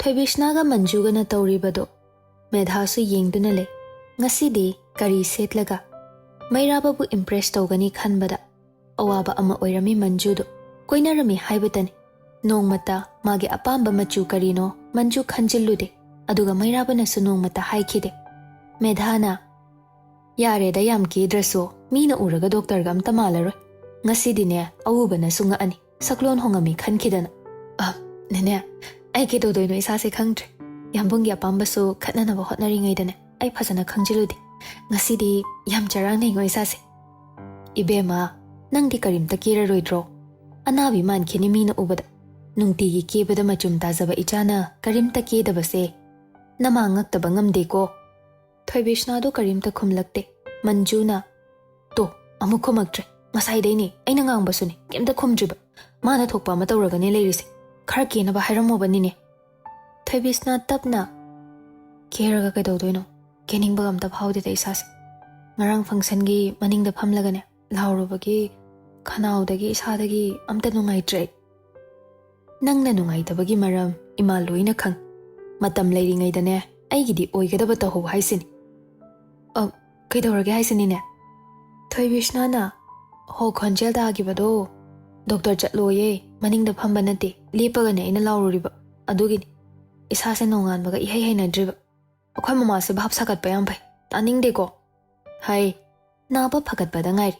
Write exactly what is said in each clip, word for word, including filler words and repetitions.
ꯊꯣꯏꯕꯤꯁꯅꯥꯒ ꯃꯟꯖꯨꯒꯅ ꯇꯧꯔꯤꯕꯗꯣ ꯃꯦꯙꯥꯁꯨ ꯌꯦꯡꯗꯨꯅ ꯂꯩ꯫ ꯉꯁꯤꯗꯤ ꯀꯔꯤ ꯁꯦꯠꯂꯒ ꯃꯩꯔꯥꯕꯕꯨ ꯏꯝꯄ꯭ꯔꯦꯁ ꯇꯧꯒꯅꯤ ꯈꯟꯕꯗ ꯑꯋꯥꯕ ꯑꯃ ꯑꯣꯏꯔꯝꯃꯤ ꯃꯟꯖꯨꯗꯣ꯫ ꯀꯣꯏꯅꯔꯝꯃꯤ ꯍꯥꯏꯕꯇꯅꯤ꯫ ꯅꯣꯡꯃꯇ ꯃꯥꯒꯤ ꯑꯄꯥꯝꯕ ꯃꯆꯨ ꯀꯔꯤꯅꯣ ꯃꯟꯖꯨ ꯈꯟꯖꯤꯜꯂꯨꯗꯦ꯫ ꯑꯗꯨꯒ ꯃꯩꯔꯥꯕꯅꯁꯨ ꯅꯣꯡꯃꯇ ꯍꯥꯏꯈꯤꯗꯦ꯫ ꯃꯦꯙꯥꯅ, "ꯌꯥꯔꯦꯗ, ꯌꯥꯝ ꯀꯦꯗ꯭ꯔꯁꯨ ꯃꯤꯅ ꯎꯔꯒ ꯗꯣꯛꯇꯔꯒ ꯑꯝꯇ ꯃꯥꯜꯂꯔꯣꯏ꯫ ꯉꯁꯤꯗꯤꯅꯦ ꯑꯎꯕꯅꯁꯨ ꯉꯛꯑꯅꯤ꯫ ꯁꯛꯂꯣꯟ ꯍꯣꯡꯉꯝꯃꯤ ꯈꯟꯈꯤꯗꯅ꯫ ꯑ, ꯅꯦꯅꯦ, ꯑꯩ ꯀꯩꯗꯧꯗꯣꯏꯅꯣ ꯏꯁꯥꯁꯦ ꯈꯪꯗ꯭ꯔꯦ꯫ ꯌꯥꯝꯕꯨꯡꯒꯤ ꯑꯄꯥꯝꯕꯁꯨ ꯈꯠꯅꯅꯕ ꯍꯣꯠꯅꯔꯤꯉꯩꯗꯅꯦ ꯑꯩ ꯐꯖꯅ ꯈꯪꯖꯤꯜꯂꯨꯗꯦ꯫ ꯉꯁꯤꯗꯤ ꯌꯥꯝ ꯆꯔꯥꯡꯅꯩꯉꯣ ꯏꯁꯥꯁꯦ꯫ ꯏꯕꯦꯝꯃ, ꯅꯪꯗꯤ ꯀꯔꯤꯝꯇ ꯀꯦꯔꯔꯣꯏꯗ꯭ꯔꯣ? ꯑꯅꯥꯕꯤ ꯃꯥꯟꯈꯤꯅꯤ ꯃꯤꯅ ꯎꯕꯗ꯫ ꯅꯨꯡꯇꯤꯒꯤ ꯀꯦꯕꯗ ꯃꯆꯨꯝ ꯇꯥꯖꯕ ꯏꯆꯥꯅ ꯀꯔꯤꯝꯇ ꯀꯦꯗꯕꯁꯦ ꯅꯃꯥ ꯉꯛꯇꯕ ꯉꯝꯗꯦꯀꯣ꯫" ꯊꯣꯏꯕꯤꯁꯅꯥꯗꯣ ꯀꯔꯤꯝꯇ ꯈꯨꯝꯂꯛꯇꯦ꯫ ꯃꯟꯖꯨꯅ, "ꯇꯣ, ꯑꯃꯨꯛ ꯈꯨꯝꯃꯛꯇ꯭ꯔꯦ꯫ ꯉꯁꯥꯏꯗꯩꯅꯦ ꯑꯩꯅ ꯉꯥꯡꯕꯁꯨꯅꯦ ꯀꯩꯝꯇ ꯈꯨꯝꯗ꯭ꯔꯤꯕ꯫ ꯃꯥꯅ ꯊꯣꯛꯄ ꯑꯃ ꯇꯧꯔꯒꯅꯦ ꯂꯩꯔꯤꯁꯦ꯫ ꯈꯔ ꯀꯦꯅꯕ ꯍꯥꯏꯔꯝꯃꯣꯕꯅꯤꯅꯦ꯫" ꯊꯣꯏꯕꯤꯁꯅꯥ ꯇꯞꯅ, "ꯀꯦꯔꯒ ꯀꯩꯗꯧꯗꯣꯏꯅꯣ? ꯀꯦꯅꯤꯡꯕꯒ ꯑꯝꯇ ꯐꯥꯎꯗꯦꯗ ꯏꯁꯥꯁꯦ꯫ ꯉꯔꯥꯡ ꯐꯪꯁꯟꯒꯤ ꯃꯅꯤꯡꯗ ꯐꯝꯂꯒꯅꯦ ꯂꯥꯎꯔꯨꯕꯒꯤ ꯈꯅꯥꯎꯗꯒꯤ ꯏꯁꯥꯗꯒꯤ ꯑꯝꯇ ꯅꯨꯡꯉꯥꯏꯇ꯭ꯔꯦ ꯑꯩ꯫" "ꯅꯪꯅ ꯅꯨꯡꯉꯥꯏꯇꯕꯒꯤ ꯃꯔꯝ ꯏꯃꯥ ꯂꯣꯏꯅ ꯈꯪ꯫ ꯃꯇꯝ ꯂꯩꯔꯤꯉꯩꯗꯅꯦ ꯑꯩꯒꯤꯗꯤ ꯑꯣꯏꯒꯗꯕ ꯇꯧꯍꯧ ꯍꯥꯏꯁꯤꯅꯤ꯫" "ꯑ, ꯀꯩꯗꯧꯔꯒꯦ ꯍꯥꯏꯁꯤꯅꯤꯅꯦ?" ꯊꯣꯏꯕꯤꯁꯅꯥꯅ, "ꯍꯣ, ꯈꯣꯟꯖꯦꯜ ꯇꯥꯈꯤꯕꯗꯣ ꯗꯣꯛꯇꯔ ꯆꯠꯂꯣꯌꯦ, ꯃꯅꯤꯡꯗ ꯐꯝꯕ ꯅꯠꯇꯦ, ꯂꯦꯞꯄꯒꯅꯦ ꯑꯩꯅ ꯂꯥꯎꯔꯨꯔꯤꯕ꯫ ꯑꯗꯨꯒꯤꯅꯤ꯫ ꯏꯁꯥꯁꯦ ꯅꯣꯡꯉꯥꯟꯕꯒ ꯏꯍꯩ ꯍꯩꯅꯗ꯭ꯔꯤꯕ꯫ ꯑꯩꯈꯣꯏ ꯃꯃꯥꯁꯦ ꯚꯥꯞ ꯁꯥꯒꯠꯄ ꯌꯥꯝ ꯐꯩ꯫ ꯇꯥꯅꯤꯡꯗꯦꯀꯣ꯫" "ꯍꯩ, ꯅꯥꯕ ꯐꯒꯠꯄꯗ ꯉꯥꯏꯔꯤ꯫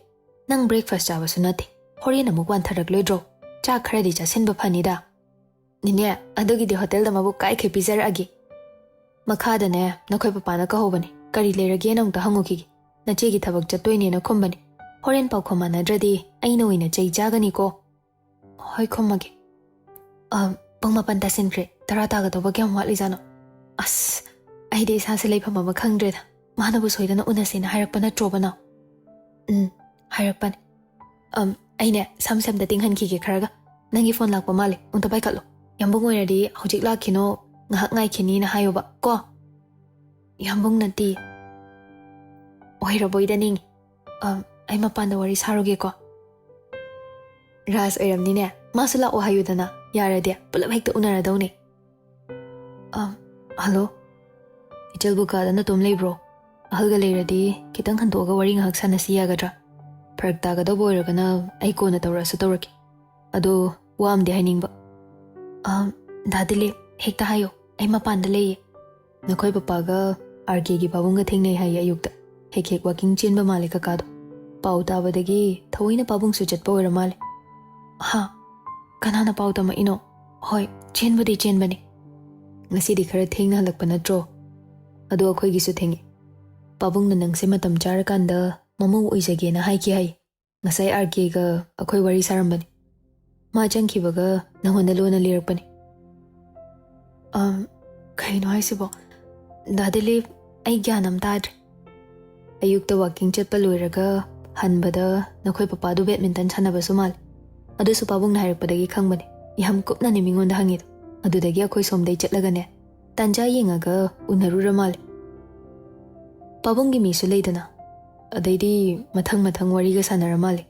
ꯅꯪ ꯕ꯭ꯔꯦꯛꯐꯥꯁ ꯆꯥꯕꯁꯨ ꯅꯠꯇꯦ꯫ ꯍꯣꯔꯦꯟ ꯑꯃꯨꯛ ꯋꯥꯟꯊꯔꯛꯂꯣꯏꯗ꯭ꯔꯣ? ꯆꯥꯛ ꯈꯔꯗꯤ ꯆꯥꯁꯤꯟꯕ ꯐꯅꯤꯗ꯫" "ꯅꯤꯅꯦ, ꯑꯗꯨꯒꯤꯗꯤ ꯍꯣꯇꯦꯜꯗ ꯃꯕꯨꯛ ꯀꯥꯏꯈꯩ ꯄꯤꯖꯔꯛꯑꯒꯦ꯫" "ꯃꯈꯥꯗꯅꯦ ꯅꯈꯣꯏ ꯄꯄꯥꯅ ꯀꯧꯍꯧꯕꯅꯦ꯫ ꯀꯔꯤ ꯂꯩꯔꯒꯦꯅ ꯑꯃꯨꯛꯇ ꯍꯪꯉꯨꯈꯤꯒꯦ꯫ ꯅꯆꯦꯒꯤ ꯊꯕꯛ ꯆꯠꯇꯣꯏꯅꯦꯅ ꯈꯨꯝꯕꯅꯦ꯫ ꯍꯣꯔꯦꯟ ꯄꯥꯎꯈꯨꯝ ꯃꯥꯟꯅꯗ꯭ꯔꯗꯤ ꯑꯩꯅ ꯑꯣꯏꯅ ꯆꯩ ꯆꯥꯒꯅꯤꯀꯣ꯫" "ꯍꯣꯏ, ꯈꯨꯝꯃꯒꯦ꯫" "ꯑ, ꯄꯨꯡ ꯃꯥꯄꯟ ꯇꯥꯁꯤꯟꯈ꯭ꯔꯦ꯫ ꯇꯔꯥ ꯇꯥꯒꯗꯧꯕ ꯀꯌꯥꯝ ꯋꯥꯠꯂꯤꯖꯥꯠꯅꯣ? ꯑꯁ, ꯑꯩꯗꯤ ꯏꯁꯥꯁꯦ ꯂꯩꯐꯝ ꯑꯃ ꯈꯪꯗ꯭ꯔꯦꯗ꯫ ꯃꯥꯅꯕꯨ ꯁꯣꯏꯗꯅ ꯎꯅꯁꯦꯅ ꯍꯥꯏꯔꯛꯄ ꯅꯠꯇ꯭ꯔꯣꯕ ꯅꯥꯎ?" "ꯎꯝ, ꯍꯥꯏꯔꯛꯄꯅꯦ꯫ ꯑꯝ, ꯑꯩꯅꯦ ꯁꯝꯁꯦ ꯑꯝꯇ ꯇꯤꯡꯍꯟꯈꯤꯒꯦ ꯈꯔꯒ꯫ ꯅꯪꯒꯤ ꯐꯣꯟ ꯂꯥꯛꯄ ꯃꯥꯜꯂꯦ, ꯑꯝꯇ ꯄꯥꯏꯈꯠꯂꯣ꯫ ꯌꯥꯝꯕꯨꯡ ꯑꯣꯏꯔꯗꯤ ꯍꯧꯖꯤꯛ ꯂꯥꯛꯈꯤꯅꯣ, ꯉꯥꯏꯍꯥꯛ ꯉꯥꯏꯈꯤꯅꯤꯅ ꯍꯥꯏꯌꯣꯕ ꯀꯣ꯫" "ꯌꯥꯝꯕꯨꯡ ꯅꯠꯇꯦ꯫" "ꯑꯣꯏꯔꯕꯣꯏꯗ ꯅꯤꯡꯉꯤ꯫ ꯑꯝ, ꯑꯩ ꯃꯄꯥꯟꯗ ꯋꯥꯔꯤ ꯁꯥꯔꯨꯒꯦꯀꯣ꯫" "ꯔꯥꯖ ꯑꯣꯏꯔꯝꯅꯤꯅꯦ, ꯃꯥꯁꯨ ꯂꯥꯛꯑꯣ ꯍꯥꯏꯌꯨꯗꯅ, ꯌꯥꯔꯗꯤ ꯄꯨꯂꯞ ꯍꯦꯛꯇ ꯎꯅꯔꯗꯧꯅꯦ꯫" ꯑ, ꯍꯜꯂꯣ꯫ ꯏꯆꯜꯕꯨ ꯀꯥꯗ ꯅꯇꯣꯝ ꯂꯩꯕ꯭ꯔꯣ? ꯑꯍꯜꯒ ꯂꯩꯔꯗꯤ ꯈꯤꯇꯪ ꯍꯟꯗꯣꯛꯑꯒ ꯋꯥꯔꯤ ꯉꯥꯏꯍꯥꯛ ꯁꯥꯟꯅꯁꯤ ꯌꯥꯒꯗ꯭ꯔꯥ? ꯐꯔꯛ ꯇꯥꯒꯗꯧꯕ ꯑꯣꯏꯔꯒꯅ ꯑꯩ ꯀꯣꯟꯅ ꯇꯧꯔꯛꯑꯁꯨ ꯇꯧꯔꯛꯀꯦ꯫ ꯑꯗꯣ ꯋꯥ ꯑꯃꯗꯤ ꯍꯥꯏꯅꯤꯡꯕ꯫ ꯑ, ꯗꯥ ꯗꯤꯂꯤꯞ, ꯍꯦꯛꯇ ꯍꯥꯏꯌꯣ, ꯑꯩ ꯃꯄꯥꯟꯗ ꯂꯩꯌꯦ꯫ ꯅꯈꯣꯏ ꯄꯄꯥꯒ ꯑꯥꯔ ꯀꯦꯒꯤ ꯄꯥꯕꯨꯡꯒ ꯊꯦꯡꯅꯩ ꯍꯥꯏꯌꯦ ꯑꯌꯨꯛꯇ꯫ ꯍꯦꯛ ꯍꯦꯛ ꯋꯥꯀꯤꯡ ꯆꯦꯟꯕ ꯃꯥꯜꯂꯦ ꯀꯀꯥꯗꯣ꯫ ꯄꯥꯎ ꯇꯥꯕꯗꯒꯤ ꯊꯑꯣꯏꯅ ꯄꯥꯕꯨꯡꯁꯨ ꯆꯠꯄ ꯑꯣꯏꯔ ꯃꯥꯜꯂꯦ꯫ ꯍꯥ? ꯀꯅꯥꯅ ꯄꯥꯎ ꯇꯝꯃꯛꯏꯅꯣ? ꯍꯣꯏ, ꯆꯦꯟꯕꯨꯗꯤ ꯆꯦꯟꯕꯅꯤ꯫ ꯉꯁꯤꯗꯤ ꯈꯔ ꯊꯦꯡꯅ ꯍꯜꯂꯛꯄ ꯅꯠꯇ꯭ꯔꯣ? ꯑꯗꯣ ꯑꯩꯈꯣꯏꯒꯤꯁꯨ ꯊꯦꯡꯉꯦ꯫ ꯄꯥꯕꯨꯡꯅ ꯅꯪꯁꯦ ꯃꯇꯝ ꯆꯥꯔꯀꯥꯟꯗ ꯃꯃꯧ ꯑꯣꯏꯖꯒꯦꯅ ꯍꯥꯏꯈꯤ ꯍꯥꯏ꯫ ꯉꯁꯥꯏ ꯑꯥꯔ ꯀꯦꯒ ꯑꯩꯈꯣꯏ ꯋꯥꯔꯤ ꯁꯥꯔꯝꯕꯅꯤ꯫ ꯃꯥ ꯆꯪꯈꯤꯕꯒ ꯅꯪꯉꯣꯟꯗ ꯂꯣꯟꯅ ꯂꯤꯔꯛꯄꯅꯤ꯫ ꯑꯝ, ꯀꯩꯅꯣ ꯍꯥꯏꯁꯤꯕꯣ? ꯗꯥ ꯗꯤꯂꯤꯞ, ꯑꯩ ꯒ꯭ꯌꯥꯟ ꯑꯃ ꯇꯥꯗ꯭ꯔꯦ꯫ ꯑꯌꯨꯛꯇ ꯋꯥꯀꯤꯡ ꯆꯠꯄ ꯂꯣꯏꯔꯒ ꯍꯟꯕꯗ ꯅꯈꯣꯏ ꯄꯄꯥꯗꯨ ꯕꯦꯗꯃꯤꯟꯇꯟ ꯁꯥꯟꯅꯕꯁꯨ ꯃꯥꯜꯂꯦ꯫ ꯑꯗꯨꯁꯨ ꯄꯥꯕꯨꯡꯅ ꯍꯥꯏꯔꯛꯄꯗꯒꯤ ꯈꯪꯕꯅꯦ꯫ ꯌꯥꯝ ꯀꯨꯞꯅꯅꯦ ꯃꯤꯉꯣꯟꯗ ꯍꯪꯉꯤꯗꯣ꯫ ꯑꯗꯨꯗꯒꯤ ꯑꯩꯈꯣꯏ ꯁꯣꯝꯗꯩ ꯆꯠꯂꯒꯅꯦ, ꯇꯥꯟꯖꯥ ꯌꯦꯡꯉꯒ ꯎꯅꯔꯨꯔ ꯃꯥꯜꯂꯦ꯫ ꯄꯥꯕꯨꯡꯒꯤ ꯃꯤꯁꯨ ꯂꯩꯗꯅ, ꯑꯗꯩꯗꯤ ꯃꯊꯪ ꯃꯊꯪ ꯋꯥꯔꯤꯒ ꯁꯥꯟꯅꯔ ꯃꯥꯜꯂꯦ꯫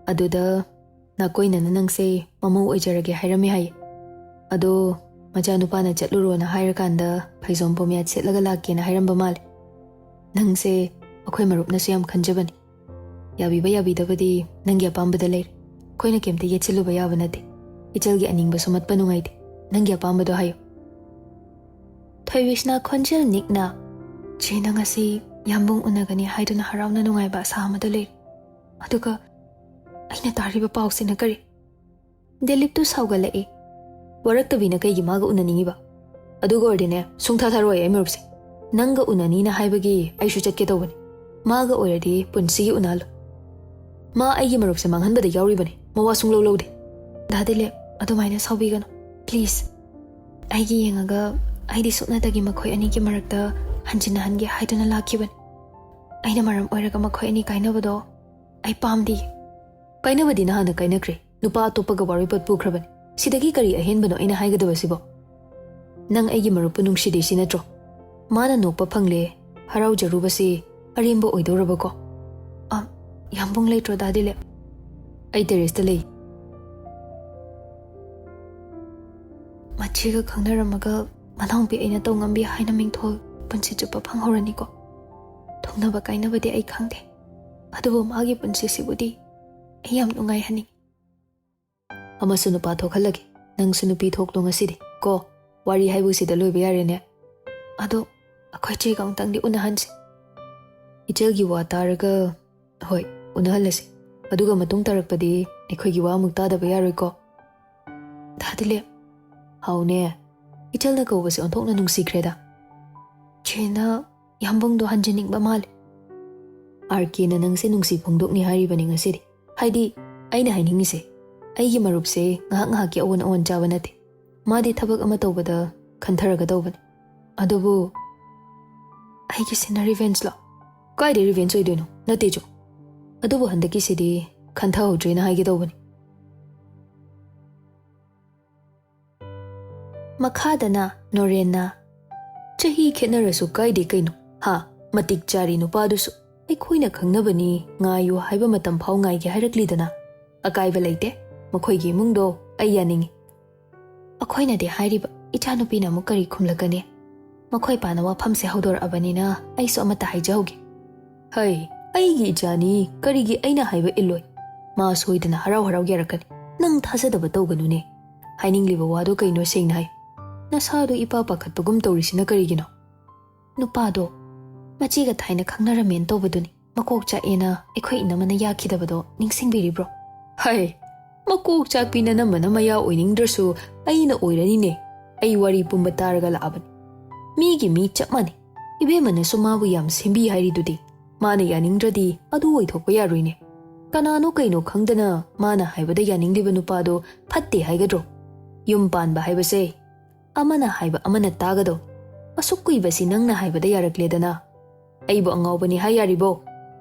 ꯑꯗꯨꯗ ꯅꯥꯀꯣꯏꯅꯅ ꯅꯪꯁꯦ ꯃꯃꯧ ꯑꯣꯏꯖꯔꯒꯦ ꯍꯥꯏꯔꯝꯃꯦ ꯍꯥꯏꯌꯦ꯫ ꯑꯗꯣ ꯃꯆꯥꯅꯨꯄꯥꯅ ꯆꯠꯂꯨꯔꯣꯅ ꯍꯥꯏꯔꯀꯥꯟꯗ ꯐꯩꯖꯣꯝ ꯄꯣꯝꯌꯥꯠ ꯁꯦꯠꯂꯒ ꯂꯥꯛꯀꯦꯅ ꯍꯥꯏꯔꯝꯕ ꯃꯥꯜꯂꯦ꯫ ꯅꯪꯁꯦ ꯑꯩꯈꯣꯏ ꯃꯔꯨꯞꯅꯁꯨ ꯌꯥꯝ ꯈꯟꯖꯕꯅꯤ꯫ ꯌꯥꯕꯤꯕ ꯌꯥꯕꯤꯗꯕꯗꯤ ꯅꯪꯒꯤ ꯑꯄꯥꯝꯕꯗ ꯂꯩꯔꯦ꯫ ꯑꯩꯈꯣꯏꯅ ꯀꯩꯝꯇ ꯌꯦꯠꯁꯤꯜꯂꯨꯕ ꯌꯥꯕ ꯅꯠꯇꯦ꯫ ꯏꯆꯜꯒꯤ ꯑꯅꯤꯡꯕ ꯁꯨꯝꯍꯠꯄ ꯅꯨꯡꯉꯥꯏꯇꯦ꯫ ꯅꯪꯒꯤ ꯑꯄꯥꯝꯕꯗꯣ ꯍꯥꯏꯌꯨ꯫ ꯊꯣꯏꯕꯤꯁꯅ ꯈꯣꯟꯖꯦꯜ ꯅꯤꯛꯅ, "ꯆꯦ, ꯅꯪ ꯉꯁꯤ ꯌꯥꯝꯕꯨꯡ ꯎꯅꯒꯅꯤ ꯍꯥꯏꯗꯨꯅ ꯍꯔꯥꯎꯅ ꯅꯨꯡꯉꯥꯏꯕ ꯑꯁꯥ ꯑꯃꯗ ꯂꯩꯔꯦ꯫ ꯑꯗꯨꯒ ꯑꯩꯅ ꯇꯥꯔꯤꯕ ꯄꯥꯎꯁꯤꯅ ꯀꯔꯤ?" ꯗꯤꯂꯤꯞꯇꯨ ꯁꯥꯎꯒꯠꯂꯛꯏ꯫ ꯋꯥꯔꯛꯇꯕꯤꯅ ꯀꯩꯒꯤ ꯃꯥꯒ ꯎꯅꯅꯤꯡꯉꯤꯕ? ꯑꯗꯨꯒ ꯑꯣꯏꯔꯗꯤꯅꯦ, ꯁꯨꯡꯊꯥ ꯊꯥꯔꯣꯏ ꯑꯩ ꯃꯔꯨꯞꯁꯦ꯫ ꯅꯪꯒ ꯎꯅꯅꯤꯅ ꯍꯥꯏꯕꯒꯤ ꯑꯩꯁꯨ ꯆꯠꯀꯦ ꯇꯧꯕꯅꯤ꯫ ꯃꯥꯒ ꯑꯣꯏꯔꯗꯤ ꯄꯨꯟꯁꯤꯒꯤ ꯎꯅꯍꯜꯂꯣ꯫ ꯃꯥ ꯑꯩꯒꯤ ꯃꯔꯨꯞꯁꯦ ꯃꯥꯡꯍꯟꯕꯗ ꯌꯥꯎꯔꯤꯕꯅꯤ꯫ ꯃꯋꯥ ꯁꯨꯡꯂꯧ ꯂꯧꯗꯦ꯫ ꯗꯥ ꯗꯤꯂꯤꯞ, ꯑꯗꯨꯃꯥꯏꯅ ꯁꯥꯎꯕꯤꯒꯅꯨ, please꯫ ꯑꯩꯒꯤ ꯌꯦꯡꯉꯒ ꯑꯩꯗꯤ ꯁꯨꯞꯅꯇꯒꯤ ꯃꯈꯣꯏ ꯑꯅꯤꯒꯤ ꯃꯔꯛꯇ ꯍꯟꯖꯤꯟꯅꯍꯟꯒꯦ ꯍꯥꯏꯗꯨꯅ ꯂꯥꯛꯈꯤꯕꯅꯤ꯫ ꯑꯩꯅ ꯃꯔꯝ ꯑꯣꯏꯔꯒ ꯃꯈꯣꯏ ꯑꯅꯤ ꯀꯥꯏꯅꯕꯗꯣ ꯑꯩ ꯄꯥꯝꯗꯦ꯫ ꯀꯥꯏꯅꯕꯗꯤ ꯅꯍꯥꯟꯅ ꯀꯥꯏꯅꯈ꯭ꯔꯦ꯫ ꯅꯨꯄꯥ ꯑꯇꯣꯞꯄꯒ ꯋꯥꯔꯣꯏꯄꯣꯠ ꯄꯨꯈ꯭ꯔꯕꯅꯤ꯫ ꯁꯤꯗꯒꯤ ꯀꯔꯤ ꯑꯍꯦꯟꯕꯅꯣ ꯑꯩꯅ ꯍꯥꯏꯒꯗꯕꯁꯤꯕꯣ? ꯅꯪ ꯑꯩꯒꯤ ꯃꯔꯨꯞꯄꯨ ꯅꯨꯡꯁꯤꯗꯦ ꯁꯤ ꯅꯠꯇ꯭ꯔꯣ? ꯃꯥꯅ ꯅꯣꯛꯄ ꯐꯪꯂꯦ ꯍꯔꯥꯎꯖꯔꯨꯕꯁꯤ ꯑꯔꯦꯝꯕ ꯑꯣꯏꯗꯧꯔꯕꯀꯣ? ꯑ, ꯌꯥꯝꯕꯨꯡ ꯂꯩꯇ꯭ꯔꯣ ꯗꯥ ꯗꯤꯂꯤꯞ? ꯑꯩ ꯇꯦꯔꯦꯁꯇ ꯂꯩ꯫ ꯃꯆꯦꯒ ꯈꯪꯅꯔꯝꯃꯒ ꯃꯅꯥꯎꯄꯤ ꯑꯩꯅ ꯇꯧ ꯉꯝꯕꯤ ꯍꯥꯏꯅ ꯃꯤꯡꯊꯣꯜ ꯄꯨꯟꯁꯤ ꯆꯨꯞꯄ ꯐꯪꯍꯧꯔꯅꯤꯀꯣ꯫ ꯊꯨꯡꯅꯕ ꯀꯥꯏꯅꯕꯗꯤ ꯑꯩ ꯈꯪꯗꯦ, ꯑꯗꯨꯕꯨ ꯃꯥꯒꯤ ꯄꯨꯟꯁꯤꯁꯤꯕꯨꯗꯤ ꯑꯩ ꯌꯥꯝ ꯅꯨꯡꯉꯥꯏꯍꯟꯅꯤꯡꯉꯤ꯫ ꯑꯃꯁꯨ ꯅꯨꯄꯥ ꯊꯣꯛꯍꯜꯂꯒꯦ, ꯅꯪꯁꯨ ꯅꯨꯄꯤ ꯊꯣꯛꯂꯣ ꯉꯁꯤꯗꯤ ꯀꯣ꯫ ꯋꯥꯔꯤ ꯍꯥꯏꯕꯨ ꯁꯤꯗ ꯂꯣꯏꯕ ꯌꯥꯔꯦꯅꯦ꯫ ꯑꯗꯣ ꯑꯩꯈꯣꯏ ꯆꯦꯒ ꯑꯃꯨꯛꯇꯪꯗꯤ ꯎꯅꯍꯟꯁꯤ꯫ ꯏꯆꯜꯒꯤ ꯋꯥ ꯇꯥꯔꯒ, ꯍꯣꯏ, ꯎꯅꯍꯜꯂꯁꯤ꯫ ꯑꯗꯨꯒ ꯃꯇꯨꯡ ꯇꯥꯔꯛꯄꯗꯤ ꯑꯩꯈꯣꯏꯒꯤ ꯋꯥ ꯑꯃꯨꯛ ꯇꯥꯗꯕ ꯌꯥꯔꯣꯏꯀꯣ꯫ ꯊꯥꯗꯤꯂꯦꯞ, ꯍꯥꯎꯅꯦ, ꯏꯆꯜꯅ ꯀꯧꯕꯁꯦ ꯑꯣꯟꯊꯣꯛꯅ ꯅꯨꯡꯁꯤꯈ꯭ꯔꯦꯗ꯫ ꯆꯦꯅ ꯌꯥꯝꯕꯨꯡꯗꯣ ꯍꯟꯖꯤꯟꯅꯤꯡꯕ ꯃꯥꯜꯂꯦ꯫ ꯑꯥꯔ ꯀꯦꯅ ꯅꯪꯁꯦ ꯅꯨꯡꯁꯤ ꯐꯣꯡꯗꯣꯛꯅꯤ ꯍꯥꯏꯔꯤꯕꯅꯤ ꯉꯁꯤꯗꯤ꯫ ꯍꯥꯏꯗꯤ, ꯑꯩꯅ ꯍꯥꯏꯅꯤꯡꯉꯤꯁꯦ, ꯑꯩꯒꯤ ꯃꯔꯨꯞꯁꯦ ꯉꯥꯏꯍꯥꯛ ꯉꯥꯏꯍꯥꯛꯀꯤ ꯑꯑꯣꯟ ꯑꯑꯣꯟ ꯆꯥꯕ ꯅꯠꯇꯦ꯫ ꯃꯥꯗꯤ ꯊꯕꯛ ꯑꯃ ꯇꯧꯕꯗ ꯈꯟꯊꯔꯒ ꯇꯧꯕꯅꯤ꯫ ꯑꯗꯨꯕꯨ ꯑꯩꯒꯤꯁꯤꯅ ꯔꯤꯚꯦꯟꯁꯂꯣ? ꯀꯥꯏꯗꯩ ꯔꯤꯚꯦꯟꯁ ꯑꯣꯏꯗꯣꯏꯅꯣ? ꯅꯠꯇꯦ ꯆꯣ꯫ ꯑꯗꯨꯕꯨ ꯍꯟꯗꯛꯀꯤꯁꯤꯗꯤ ꯈꯟꯊꯍꯧꯗ꯭ꯔꯦꯅ ꯍꯥꯏꯒꯦ ꯇꯧꯕꯅꯤ꯫ ꯃꯈꯥꯗꯅ ꯅꯣꯔꯦꯟꯅ, "ꯆꯍꯤ ꯈꯦꯠꯅꯔꯁꯨ ꯀꯥꯏꯗꯦ ꯀꯩꯅꯣ, ꯍꯥ? ꯃꯇꯤꯛ ꯆꯥꯔꯤ ꯅꯨꯄꯥꯗꯨꯁꯨ꯫ ꯑꯩꯈꯣꯏꯅ ꯈꯪꯅꯕꯅꯤ, ꯉꯥꯏꯌꯨ ꯍꯥꯏꯕ ꯃꯇꯝ ꯐꯥꯎ ꯉꯥꯏꯒꯦ ꯍꯥꯏꯔꯛꯂꯤꯗꯅ꯫ ꯑꯀꯥꯏꯕ ꯂꯩꯇꯦ, ꯃꯈꯣꯏꯒꯤ ꯏꯃꯨꯡꯗꯣ ꯑꯩ ꯌꯥꯅꯤꯡꯉꯤ꯫" ꯑꯩꯈꯣꯏꯅꯗꯤ ꯍꯥꯏꯔꯤꯕ, ꯏꯆꯥꯅꯨꯄꯤꯅ ꯑꯃꯨꯛ ꯀꯔꯤ ꯈꯨꯝꯂꯛꯀꯅꯤ? ꯃꯈꯣꯏ ꯄꯥꯅ ꯋꯥꯐꯝꯁꯦ ꯍꯧꯗꯣꯔꯛꯑꯕꯅꯤꯅ ꯑꯩꯁꯨ ꯑꯃꯠꯇ ꯍꯥꯏꯖꯍꯧꯒꯦ꯫ "ꯍꯩ, ꯑꯩꯒꯤ ꯏꯆꯥꯅꯤ, ꯀꯔꯤꯒꯤ ꯑꯩꯅ ꯍꯥꯏꯕ ꯏꯜꯂꯣꯏ? ꯃꯥ ꯁꯣꯏꯗꯅ ꯍꯔꯥꯎ ꯍꯔꯥꯎ ꯌꯥꯔꯛꯀꯅꯤ꯫ ꯅꯪ ꯊꯥꯖꯗꯕ ꯇꯧꯒꯅꯨꯅꯦ꯫ ꯍꯥꯏꯅꯤꯡꯂꯤꯕ ꯋꯥꯗꯣ ꯀꯩꯅꯣ ꯁꯦꯡꯅ ꯍꯥꯏ꯫ ꯅꯁꯥꯗꯣ ꯏꯄꯥ ꯄꯥꯈꯠꯄꯒꯨꯝ ꯇꯧꯔꯤꯁꯤꯅ ꯀꯔꯤꯒꯤꯅꯣ?" ꯅꯨꯄꯥꯗꯣ ꯃꯆꯦꯒ ꯊꯥꯏꯅ ꯈꯪꯅꯔꯝꯃꯦꯅ ꯇꯧꯕꯗꯨꯅꯤ꯫ ꯃꯀꯣꯛ ꯆꯥꯛꯑꯦꯅ ꯑꯩꯈꯣꯏ ꯏꯅꯝꯃꯅ ꯌꯥꯈꯤꯗꯕꯗꯣ ꯅꯤꯡꯁꯤꯡꯕꯤꯔꯤꯕ꯭ꯔꯣ? ꯍꯩ, ꯃꯀꯣꯛ ꯆꯥꯛꯄꯤ ꯅꯅꯝꯃꯅ ꯃꯌꯥ ꯑꯣꯏꯅꯤꯡꯗ꯭ꯔꯁꯨ ꯑꯩꯅ ꯑꯣꯏꯔꯅꯤꯅꯦ꯫ ꯑꯩ ꯋꯥꯔꯤ ꯄꯨꯝꯕ ꯇꯥꯔꯒ ꯂꯥꯛꯑꯕꯅꯤ꯫ ꯃꯤꯒꯤ ꯃꯤ ꯆꯞ ꯃꯥꯟꯅꯩ꯫ ꯏꯕꯦꯝꯃꯅꯁꯨ ꯃꯥꯕꯨ ꯌꯥꯝ ꯁꯦꯝꯕꯤ ꯍꯥꯏꯔꯤꯗꯨꯗꯤ꯫ ꯃꯥꯅ ꯌꯥꯅꯤꯡꯗ꯭ꯔꯗꯤ ꯑꯗꯨ ꯑꯣꯏꯊꯣꯛꯄ ꯌꯥꯔꯣꯏꯅꯦ꯫ ꯀꯅꯥꯅꯣ ꯀꯩꯅꯣ ꯈꯪꯗꯅ ꯃꯥꯅ ꯍꯥꯏꯕꯗ ꯌꯥꯅꯤꯡꯂꯤꯕ ꯅꯨꯄꯥꯗꯣ ꯐꯠꯇꯦ ꯍꯥꯏꯒꯗ꯭ꯔꯣ? ꯌꯨꯝ ꯄꯥꯟꯕ ꯍꯥꯏꯕꯁꯦ ꯑꯃꯅ ꯍꯥꯏꯕ ꯑꯃꯅ ꯇꯥꯒꯗꯧ꯫ ꯑꯁꯨꯛ ꯀꯨꯏꯕꯁꯤ ꯅꯪꯅ ꯍꯥꯏꯕꯗ ꯌꯥꯔꯛꯂꯦꯗꯅ꯫ ꯑꯩꯕꯨ ꯑꯉꯥꯎꯕꯅꯤ ꯍꯥꯏ ꯌꯥꯔꯤꯕꯣ?